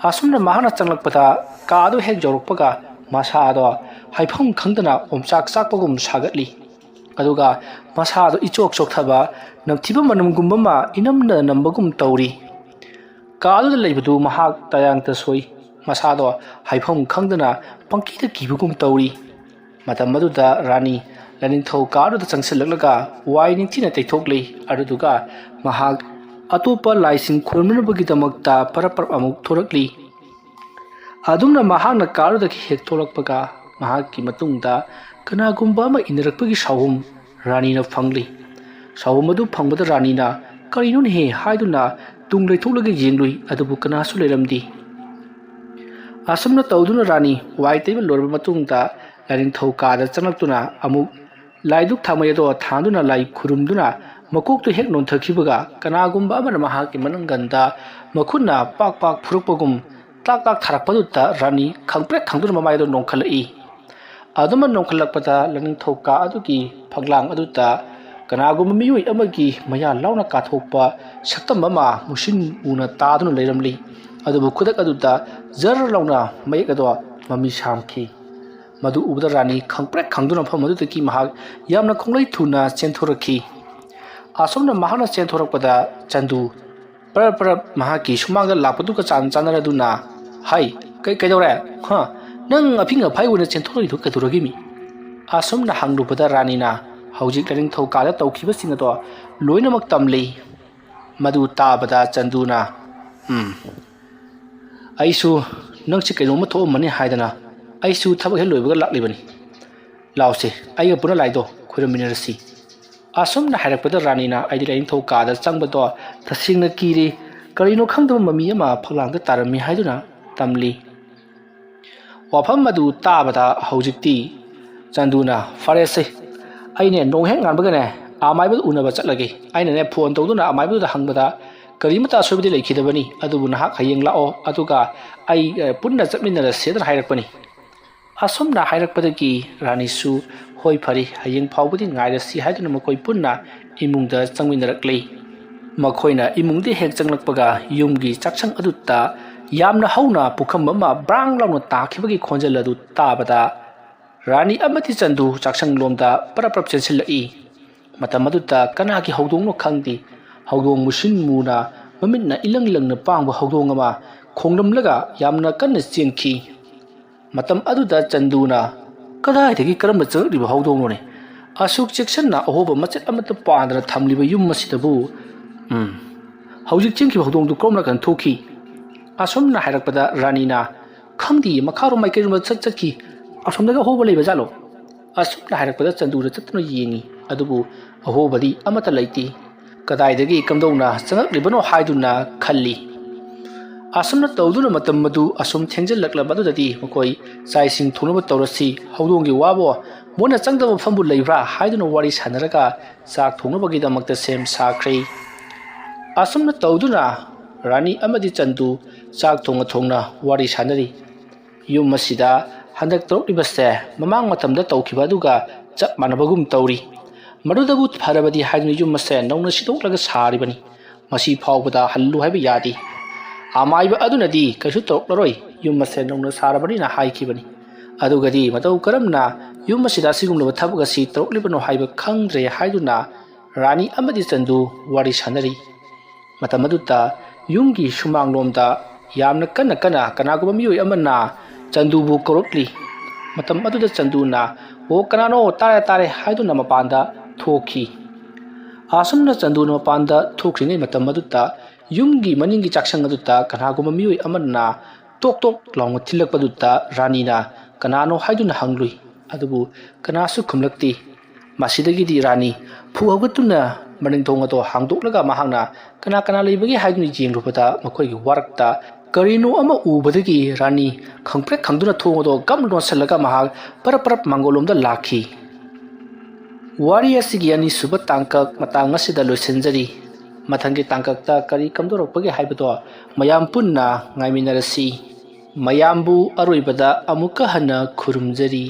ꯑꯁꯨꯝꯅ ꯃꯍꯥꯛꯅ ꯆꯪꯂꯛꯄꯗ ꯀꯥ ꯑꯗꯨ ꯍꯦꯛ ꯌꯧꯔꯛꯄꯒ ꯃꯁꯥꯗꯣ ꯍꯥꯏꯐꯝ ꯈꯪꯗꯅ ꯑꯣꯝꯆꯥꯛ ꯆꯥꯛꯄꯒꯨꯝ ꯁꯥꯒꯠꯂꯤ꯫ ꯑꯗꯨꯒ ꯃꯁꯥꯗꯣ ꯏꯆꯣꯛ ꯆꯣꯛꯊꯕ, ꯅꯝꯊꯤꯕ ꯃꯅꯝꯒꯨꯝꯕ ꯑꯃ ꯏꯅꯝꯅ ꯅꯝꯕꯒꯨꯝ ꯇꯧꯔꯤ꯫ ꯀꯥ ꯑꯗꯨꯗ ꯂꯩꯕꯗꯨ ꯃꯍꯥꯛ ꯇꯌꯥꯡꯇ ꯁꯣꯏ꯫ ꯃꯁꯥꯗꯣ ꯍꯥꯏꯐꯝ ꯈꯪꯗꯅ ꯄꯪꯀꯤꯗ ꯀꯤꯕꯒꯨꯝ ꯇꯧꯔꯤ꯫ ꯃꯇꯝ ꯑꯗꯨꯗ ꯔꯥꯅꯤ ꯂꯥꯏꯅꯤꯡꯊꯧ ꯀꯥ ꯑꯗꯨꯗ ꯆꯪꯁꯤꯜꯂꯛꯂꯒ ꯋꯥꯏ ꯅꯤꯡꯊꯤꯅ ꯇꯩꯊꯣꯛꯂꯤ꯫ ꯑꯗꯨꯗꯨꯒ ꯃꯍꯥꯛ ꯑꯇꯣꯞꯄ ꯂꯥꯏꯁꯤꯡ ꯈꯨꯔꯨꯝꯅꯅꯕꯒꯤꯗꯃꯛꯇ ꯄꯔꯞ ꯄꯔꯞ ꯑꯃꯨꯛ ꯊꯣꯔꯛꯂꯤ꯫ ꯑꯗꯨꯝꯅ ꯃꯍꯥꯛꯅ ꯀꯥ ꯑꯗꯨꯗꯒꯤ ꯍꯦꯛ ꯊꯣꯛꯂꯛꯄꯒ ꯃꯍꯥꯛꯀꯤ ꯃꯇꯨꯡꯗ ꯀꯅꯥꯒꯨꯝꯕ ꯑꯃ ꯏꯟꯅꯔꯛꯄꯒꯤ ꯁꯥꯎꯍꯨꯝ ꯔꯥꯅꯤꯅ ꯐꯪꯂꯤ꯫ ꯁꯥꯎꯍꯨꯝ ꯑꯗꯨ ꯐꯪꯕꯗ ꯔꯥꯅꯤꯅ "ꯀꯔꯤꯅꯣꯅꯦꯍꯦ?" ꯍꯥꯏꯗꯨꯅ ꯇꯨꯡ ꯂꯩꯊꯣꯛꯂꯒ ꯌꯦꯡꯂꯨꯏ, ꯑꯗꯨꯕꯨ ꯀꯅꯥꯁꯨ ꯂꯩꯔꯝꯗꯦ꯫ ꯑꯁꯨꯝꯅ ꯇꯧꯗꯨꯅ ꯔꯥꯅꯤ ꯋꯥꯏ ꯇꯩꯕ ꯂꯣꯏꯔꯕ ꯃꯇꯨꯡꯗ ꯂꯥꯏꯅꯤꯡꯊꯧ ꯀꯥꯗ ꯆꯪꯂꯛꯇꯨꯅ ꯑꯃꯨꯛ ꯂꯥꯏꯗꯨꯛ ꯊꯥꯃꯩ ꯑꯗꯣ ꯊꯥꯟꯗꯨꯅ ꯂꯥꯏ ꯈꯨꯔꯨꯝꯗꯨꯅ ꯃꯀꯣꯛꯇꯨ ꯍꯦꯛ ꯅꯣꯟꯊꯈꯤꯕꯒ ꯀꯅꯥꯒꯨꯝꯕ ꯑꯃꯅ ꯃꯍꯥꯛꯀꯤ ꯃꯅꯪꯒꯟꯗ ꯃꯈꯨꯠꯅ ꯄꯥꯛ ꯄꯥꯛ ꯐꯨꯔꯛꯄꯒꯨꯝ ꯇꯥꯛ ꯇꯥꯛ ꯊꯥꯔꯛꯄꯗꯨꯗ ꯔꯥꯅꯤ ꯈꯪꯄ꯭ꯔꯦꯛ ꯈꯪꯗꯨꯅ ꯃꯃꯥꯏꯗꯣ ꯅꯣꯟꯈꯠꯂꯛꯏ꯫ ꯑꯗꯨꯝꯅ ꯅꯣꯟꯈꯠꯂꯛꯄꯗ ꯂꯥꯏꯅꯤꯡꯊꯧ ꯀꯥ ꯑꯗꯨꯒꯤ ꯐꯛꯂꯥꯡ ꯑꯗꯨꯗ ꯀꯅꯥꯒꯨꯝꯕ ꯃꯤꯑꯣꯏ ꯑꯃꯒꯤ ꯃꯌꯥ ꯂꯥꯎꯅ ꯀꯥꯊꯣꯛꯄ ꯁꯛꯇꯝ ꯑꯃ ꯃꯨꯁꯤꯟ ꯃꯨꯅ ꯇꯥꯗꯨꯅ ꯂꯩꯔꯝꯂꯤ꯫ ꯑꯗꯨꯕꯨ ꯈꯨꯗꯛ ꯑꯗꯨꯗ ꯖꯔ ꯂꯥꯎꯅ ꯃꯌꯦꯛ ꯑꯗꯣ ꯃꯃꯤ ꯁꯥꯝꯈꯤ꯫ ꯃꯗꯨ ꯎꯕꯗ ꯔꯥꯅꯤ ꯈꯪꯄ꯭ꯔꯦꯛ ꯈꯪꯗꯨꯅ ꯃꯐꯝ ꯑꯗꯨꯗꯒꯤ ꯃꯍꯥꯛ ꯌꯥꯝꯅ ꯈꯣꯡꯂꯩ ꯊꯨꯅ ꯆꯦꯟꯊꯣꯔꯛꯈꯤ꯫ ꯑꯁꯨꯝꯅ ꯃꯍꯥꯛꯅ ꯆꯦꯟꯊꯣꯔꯛꯄꯗ ꯆꯟꯗꯨ ꯄꯔꯞ ꯄꯔꯞ ꯃꯍꯥꯛꯀꯤ ꯁꯨꯃꯥꯡꯗ ꯂꯥꯛꯄꯗꯨꯒ ꯆꯥꯟ ꯆꯥꯟꯅꯔꯗꯨꯅ, "ꯍꯩ, ꯀꯩ, ꯀꯩꯗꯧꯔꯦ? ꯍꯥ? ꯅꯪ ꯑꯐꯤꯡ ꯑꯐꯥꯏ ꯑꯣꯏꯅ ꯆꯦꯟꯊꯣꯔꯛꯏꯗꯨ ꯀꯩꯗꯧꯔꯒꯦ ꯃꯤ?" ꯑꯁꯨꯝꯅ ꯍꯪꯂꯨꯕꯗ ꯔꯥꯅꯤꯅ ꯍꯧꯖꯤꯛ ꯂꯥꯏꯅꯤꯡꯊꯧ ꯀꯥꯗ ꯇꯧꯈꯤꯕꯁꯤꯡ ꯑꯗꯣ ꯂꯣꯏꯅꯃꯛ ꯇꯝꯂꯤ꯫ ꯃꯗꯨ ꯇꯥꯕꯗ ꯆꯟꯗꯨꯅ, "ꯎꯝ, ꯑꯩꯁꯨ ꯅꯪꯁꯤ ꯀꯩꯅꯣꯝꯃ ꯊꯣꯛꯑꯝꯃꯅꯤ ꯍꯥꯏꯗꯅ ꯑꯩꯁꯨ ꯊꯕꯛ ꯍꯦꯛ ꯂꯣꯏꯕꯒ ꯂꯥꯛꯂꯤꯕꯅꯤ꯫ ꯂꯥꯎꯁꯦ, ꯑꯩꯒ ꯄꯨꯟꯅ ꯂꯥꯏꯗꯣ ꯈꯣꯏꯔꯝꯃꯤꯟꯅꯔꯁꯤ"꯫ ꯑꯁꯨꯝꯅ ꯍꯥꯏꯔꯛꯄꯗ ꯔꯥꯅꯤꯅ ꯑꯩꯗꯤ ꯂꯥꯏꯅꯤꯡꯊꯧ ꯀꯥꯗ ꯆꯪꯕꯗꯣ ꯇꯁꯦꯡꯅ ꯀꯤꯔꯦ, ꯀꯔꯤꯅꯣ ꯈꯪꯗꯕ ꯃꯃꯤ ꯑꯃ ꯐꯛꯂꯥꯡꯗ ꯇꯥꯔꯝꯃꯤ ꯍꯥꯏꯗꯨꯅ ꯇꯝꯂꯤ꯫ ꯋꯥꯐꯝ ꯑꯗꯨ ꯇꯥꯕꯗ ꯍꯧꯖꯤꯛꯇꯤ ꯆꯟꯗꯨꯅ, "ꯐꯔꯦꯁꯦ, ꯑꯩꯅꯦ ꯅꯣꯡ ꯍꯦꯛ ꯉꯥꯟꯕꯒꯅꯦ ꯑꯃꯥꯏꯕꯗꯨ ꯎꯅꯕ ꯆꯠꯂꯒꯦ꯫ ꯑꯩꯅꯅꯦ ꯐꯣꯟ ꯇꯧꯗꯨꯅ ꯑꯃꯥꯏꯕꯗꯨꯗ ꯍꯪꯕꯗ ꯀꯔꯤꯃꯇ ꯑꯁꯣꯏꯕꯗꯤ ꯂꯩꯈꯤꯗꯕꯅꯤ, ꯑꯗꯨꯕꯨ ꯅꯍꯥꯛ ꯍꯌꯦꯡ ꯂꯥꯛꯑꯣ, ꯑꯗꯨꯒ ꯑꯩ, ꯑ, ꯄꯨꯟꯅ ꯆꯠꯃꯤꯟꯅꯔꯁꯦꯗꯅ ꯍꯥꯏꯔꯛꯄꯅꯤ"꯫ ꯑꯁꯨꯝꯅ ꯍꯥꯏꯔꯛꯄꯗꯒꯤ ꯔꯥꯅꯤꯁꯨ, "ꯍꯣꯏ, ꯐꯔꯦ, ꯍꯌꯦꯡ ꯐꯥꯎꯕꯗꯤ ꯉꯥꯏꯔꯁꯤ" ꯍꯥꯏꯗꯨꯅ ꯃꯈꯣꯏ ꯄꯨꯟꯅ ꯏꯃꯨꯡꯗ ꯆꯪꯃꯤꯟꯅꯔꯛꯂꯤ꯫ ꯃꯈꯣꯏꯅ ꯏꯃꯨꯡꯗ ꯍꯦꯛ ꯆꯪꯂꯛꯄꯒ ꯌꯨꯝꯒꯤ ꯆꯥꯛꯁꯪ ꯑꯗꯨꯗ ꯌꯥꯝꯅ ꯍꯧꯅ ꯄꯨꯈꯝ ꯑꯃ ꯕ꯭ꯔꯥꯡ ꯂꯥꯎꯅ ꯇꯥꯈꯤꯕꯒꯤ ꯈꯣꯟꯖꯦꯜ ꯑꯗꯨ ꯇꯥꯕꯗ ꯔꯥꯅꯤ ꯑꯃꯗꯤ ꯆꯟꯗꯨ ꯆꯥꯛꯁꯪ ꯂꯣꯝꯗ ꯄꯔꯞ ꯄꯔꯞ ꯆꯦꯟꯁꯤꯜꯂꯛꯏ꯫ ꯃꯇꯝ ꯑꯗꯨꯗ ꯀꯅꯥꯒꯤ ꯍꯧꯗꯣꯡꯅꯣ ꯈꯪꯗꯦ, ꯍꯧꯗꯣꯡ ꯃꯨꯁꯤꯟ ꯃꯨꯅ ꯃꯃꯤꯠꯅ ꯏꯂꯪ ꯂꯪꯅ ꯄꯥꯡꯕ ꯍꯧꯗꯣꯡ ꯑꯃ ꯈꯣꯡꯂꯝꯂꯒ ꯌꯥꯝꯅ ꯀꯟꯅ ꯆꯦꯟꯈꯤ꯫ ꯃꯇꯝ ꯑꯗꯨꯗ ꯆꯟꯗꯨꯅ, "ꯀꯗꯥꯏꯗꯒꯤ ꯀꯔꯝꯅ ꯆꯪꯂꯛꯂꯤꯕ ꯍꯧꯗꯣꯡꯅꯣꯅꯦ? ꯑꯁꯨꯛ ꯆꯦꯛꯁꯤꯟꯅ ꯑꯍꯣꯕ ꯃꯆꯦꯠ ꯑꯃꯠꯇ ꯄꯥꯟꯗꯅ ꯊꯝꯂꯤꯕ ꯌꯨꯝ ꯑꯁꯤꯗꯕꯨ? ꯎꯝ, ꯍꯧꯖꯤꯛ ꯆꯦꯟꯈꯤꯕ ꯍꯧꯗꯣꯡꯗꯨ ꯀꯔꯣꯝ ꯅꯥꯀꯟ ꯊꯣꯛꯈꯤ?" ꯑꯁꯨꯝꯅ ꯍꯥꯏꯔꯛꯄꯗ ꯔꯥꯅꯤꯅ, "ꯈꯪꯗꯦ, ꯃꯈꯥꯔꯣꯝ ꯃꯥꯏꯀꯩꯔꯣꯝꯗ ꯆꯠ ꯆꯠꯈꯤ꯫ ꯑꯁꯣꯝꯗꯒ ꯑꯍꯣꯕ ꯂꯩꯕ ꯖꯥꯠꯂꯣ?" ꯑꯁꯨꯝꯅ ꯍꯥꯏꯔꯛꯄꯗ ꯆꯟꯗꯨꯅ ꯆꯠꯇꯨꯅ ꯌꯦꯡꯉꯤ, ꯑꯗꯨꯕꯨ ꯑꯍꯣꯕꯗꯤ ꯑꯃꯠꯇ ꯂꯩꯇꯦ꯫ ꯀꯗꯥꯏꯗꯒꯤ ꯀꯝꯗꯧꯅ ꯆꯪꯉꯛꯂꯤꯕꯅꯣ ꯍꯥꯏꯗꯨꯅ ꯈꯜꯂꯤ꯫ ꯑꯁꯨꯝꯅ ꯇꯧꯗꯨꯅ ꯃꯇꯝ ꯑꯗꯨ ꯑꯁꯨꯝ ꯊꯦꯡꯖꯤꯜꯂꯛꯂꯕ ꯑꯗꯨꯗꯗꯤ ꯃꯈꯣꯏ, "ꯆꯥꯛ ꯏꯁꯤꯡ ꯊꯣꯡꯅꯕ ꯇꯧꯔꯁꯤ, ꯍꯧꯗꯣꯡꯒꯤ ꯋꯥꯕꯣ, ꯃꯣꯏꯅ ꯆꯪꯗꯕ ꯃꯐꯝꯕꯨ ꯂꯩꯕ꯭ꯔꯥ?" ꯍꯥꯏꯗꯨꯅ ꯋꯥꯔꯤ ꯁꯥꯟꯅꯔꯒ ꯆꯥꯛ ꯊꯣꯡꯅꯕꯒꯤꯗꯃꯛꯇ ꯁꯦꯝ ꯁꯥꯈ꯭ꯔꯦ꯫ ꯑꯁꯨꯝꯅ ꯇꯧꯗꯨꯅ ꯔꯥꯅꯤ ꯑꯃꯗꯤ ꯆꯟꯗꯨ ꯆꯥꯛ ꯊꯣꯡꯅ ꯊꯣꯡꯅ ꯋꯥꯔꯤ ꯁꯥꯟꯅꯔꯤ꯫ ꯌꯨꯝ ꯑꯁꯤꯗ ꯍꯟꯗꯛ ꯇꯧꯔꯛꯂꯤꯕꯁꯦ ꯃꯃꯥꯡ ꯃꯇꯝꯗ ꯇꯧꯈꯤꯕ ꯑꯗꯨꯒ ꯆꯞ ꯃꯥꯟꯅꯕꯒꯨꯝ ꯇꯧꯔꯤ꯫ ꯃꯗꯨꯗꯕꯨ ꯐꯔꯕꯗꯤ ꯍꯥꯏꯗꯨꯅ ꯌꯨꯝ ꯑꯁꯦ ꯅꯧꯅ ꯁꯤꯗꯣꯛꯂꯒ ꯁꯥꯔꯤꯕꯅꯤ꯫ ꯃꯁꯤ ꯐꯥꯎꯕꯗ ꯍꯜꯂꯨ ꯍꯥꯏꯕ ꯌꯥꯗꯦ꯫ ꯑꯃꯥꯏꯕ ꯑꯗꯨꯅꯗꯤ ꯀꯩꯁꯨ ꯇꯧꯔꯛꯂꯔꯣꯏ, ꯌꯨꯝ ꯑꯁꯦ ꯅꯧꯅ ꯁꯥꯔꯕꯅꯤꯅ ꯍꯥꯏꯈꯤꯕꯅꯤ꯫ ꯑꯗꯨꯒꯗꯤ ꯃꯇꯧ ꯀꯔꯝꯅ ꯌꯨꯝ ꯑꯁꯤꯗ ꯑꯁꯤꯒꯨꯝꯂꯕ ꯊꯕꯛ ꯑꯁꯤ ꯇꯧꯔꯛꯂꯤꯕꯅꯣ ꯍꯥꯏꯕ ꯈꯪꯗ꯭ꯔꯦ ꯍꯥꯏꯗꯨꯅ ꯔꯥꯅꯤ ꯑꯃꯗꯤ ꯆꯟꯗꯨ ꯋꯥꯔꯤ ꯁꯥꯟꯅꯔꯤ꯫ ꯃꯇꯝ ꯑꯗꯨꯗ ꯌꯨꯝꯒꯤ ꯁꯨꯃꯥꯡꯂꯣꯝꯗ ꯌꯥꯝꯅ ꯀꯟꯅ ꯀꯟꯅ ꯀꯅꯥꯒꯨꯝꯕ ꯃꯤꯑꯣꯏ ꯑꯃꯅ ꯆꯟꯗꯨꯕꯨ ꯀꯧꯔꯛꯂꯤ꯫ ꯃꯇꯝ ꯑꯗꯨꯗ ꯆꯟꯗꯨꯅ "ꯑꯣ, ꯀꯅꯥꯅꯣ? ꯇꯥꯔꯦ, ꯇꯥꯔꯦ" ꯍꯥꯏꯗꯨꯅ ꯃꯄꯥꯟꯗ ꯊꯣꯛꯈꯤ꯫ ꯑꯁꯨꯝꯅ ꯆꯟꯗꯨꯅ ꯃꯄꯥꯟꯗ ꯊꯣꯛꯈ꯭ꯔꯤꯉꯩ ꯃꯇꯝ ꯑꯗꯨꯗ ꯌꯨꯝꯒꯤ ꯃꯅꯤꯡꯒꯤ ꯆꯥꯛꯁꯪ ꯑꯗꯨꯗ ꯀꯅꯥꯒꯨꯝꯕ ꯃꯤꯑꯣꯏ ꯑꯃꯅ ꯇꯣꯛ ꯇꯣꯛ ꯂꯥꯎꯅ ꯊꯤꯜꯂꯛꯄꯗꯨꯗ ꯔꯥꯅꯤꯅ "ꯀꯅꯥꯅꯣ?" ꯍꯥꯏꯗꯨꯅ ꯍꯪꯂꯨꯏ꯫ ꯑꯗꯨꯕꯨ ꯀꯅꯥꯁꯨ ꯈꯨꯝꯂꯛꯇꯦ꯫ ꯃꯁꯤꯗꯒꯤꯗꯤ ꯔꯥꯅꯤ ꯐꯨ ꯍꯧꯒꯠꯇꯨꯅ ꯃꯅꯤꯡ ꯊꯣꯡ ꯑꯗꯣ ꯍꯥꯡꯗꯣꯛꯂꯒ ꯃꯍꯥꯛꯅ "ꯀꯅꯥ ꯀꯅꯥ ꯂꯩꯕꯒꯦ?" ꯍꯥꯏꯗꯨꯅ ꯌꯦꯡꯂꯨꯕꯗ ꯃꯈꯣꯏꯒꯤ ꯋꯥꯔꯛꯇ ꯀꯔꯤꯅꯣ ꯑꯃ ꯎꯕꯗꯒꯤ ꯔꯥꯅꯤ ꯈꯪꯄ꯭ꯔꯦꯛ ꯈꯪꯗꯨꯅ ꯊꯣꯡ ꯑꯗꯣ ꯒꯝ ꯂꯣꯟꯁꯤꯜꯂꯒ ꯃꯍꯥꯛ ꯄꯔꯞ ꯄꯔꯞ ꯃꯥꯡꯒꯣꯜꯂꯣꯝꯗ ꯂꯥꯛꯈꯤ꯫ ꯋꯥꯔꯤ ꯑꯁꯤꯒꯤ ꯑꯅꯤꯁꯨꯕ ꯇꯥꯡꯀꯛ ꯃꯇꯥꯡ ꯑꯁꯤꯗ ꯂꯣꯏꯁꯤꯟꯖꯔꯤ꯫ ꯃꯊꯪꯒꯤ ꯇꯥꯡꯀꯛꯇ ꯀꯔꯤ ꯀꯝꯗꯧꯔꯛꯄꯒꯦ ꯍꯥꯏꯕꯗꯣ ꯃꯌꯥꯝ ꯄꯨꯟꯅ ꯉꯥꯏꯃꯤꯟꯅꯔꯁꯤ꯫ ꯃꯌꯥꯝꯕꯨ ꯑꯔꯣꯏꯕꯗ ꯑꯃꯨꯛꯀ ꯍꯟꯅ ꯈꯨꯔꯨꯝꯖꯔꯤ꯫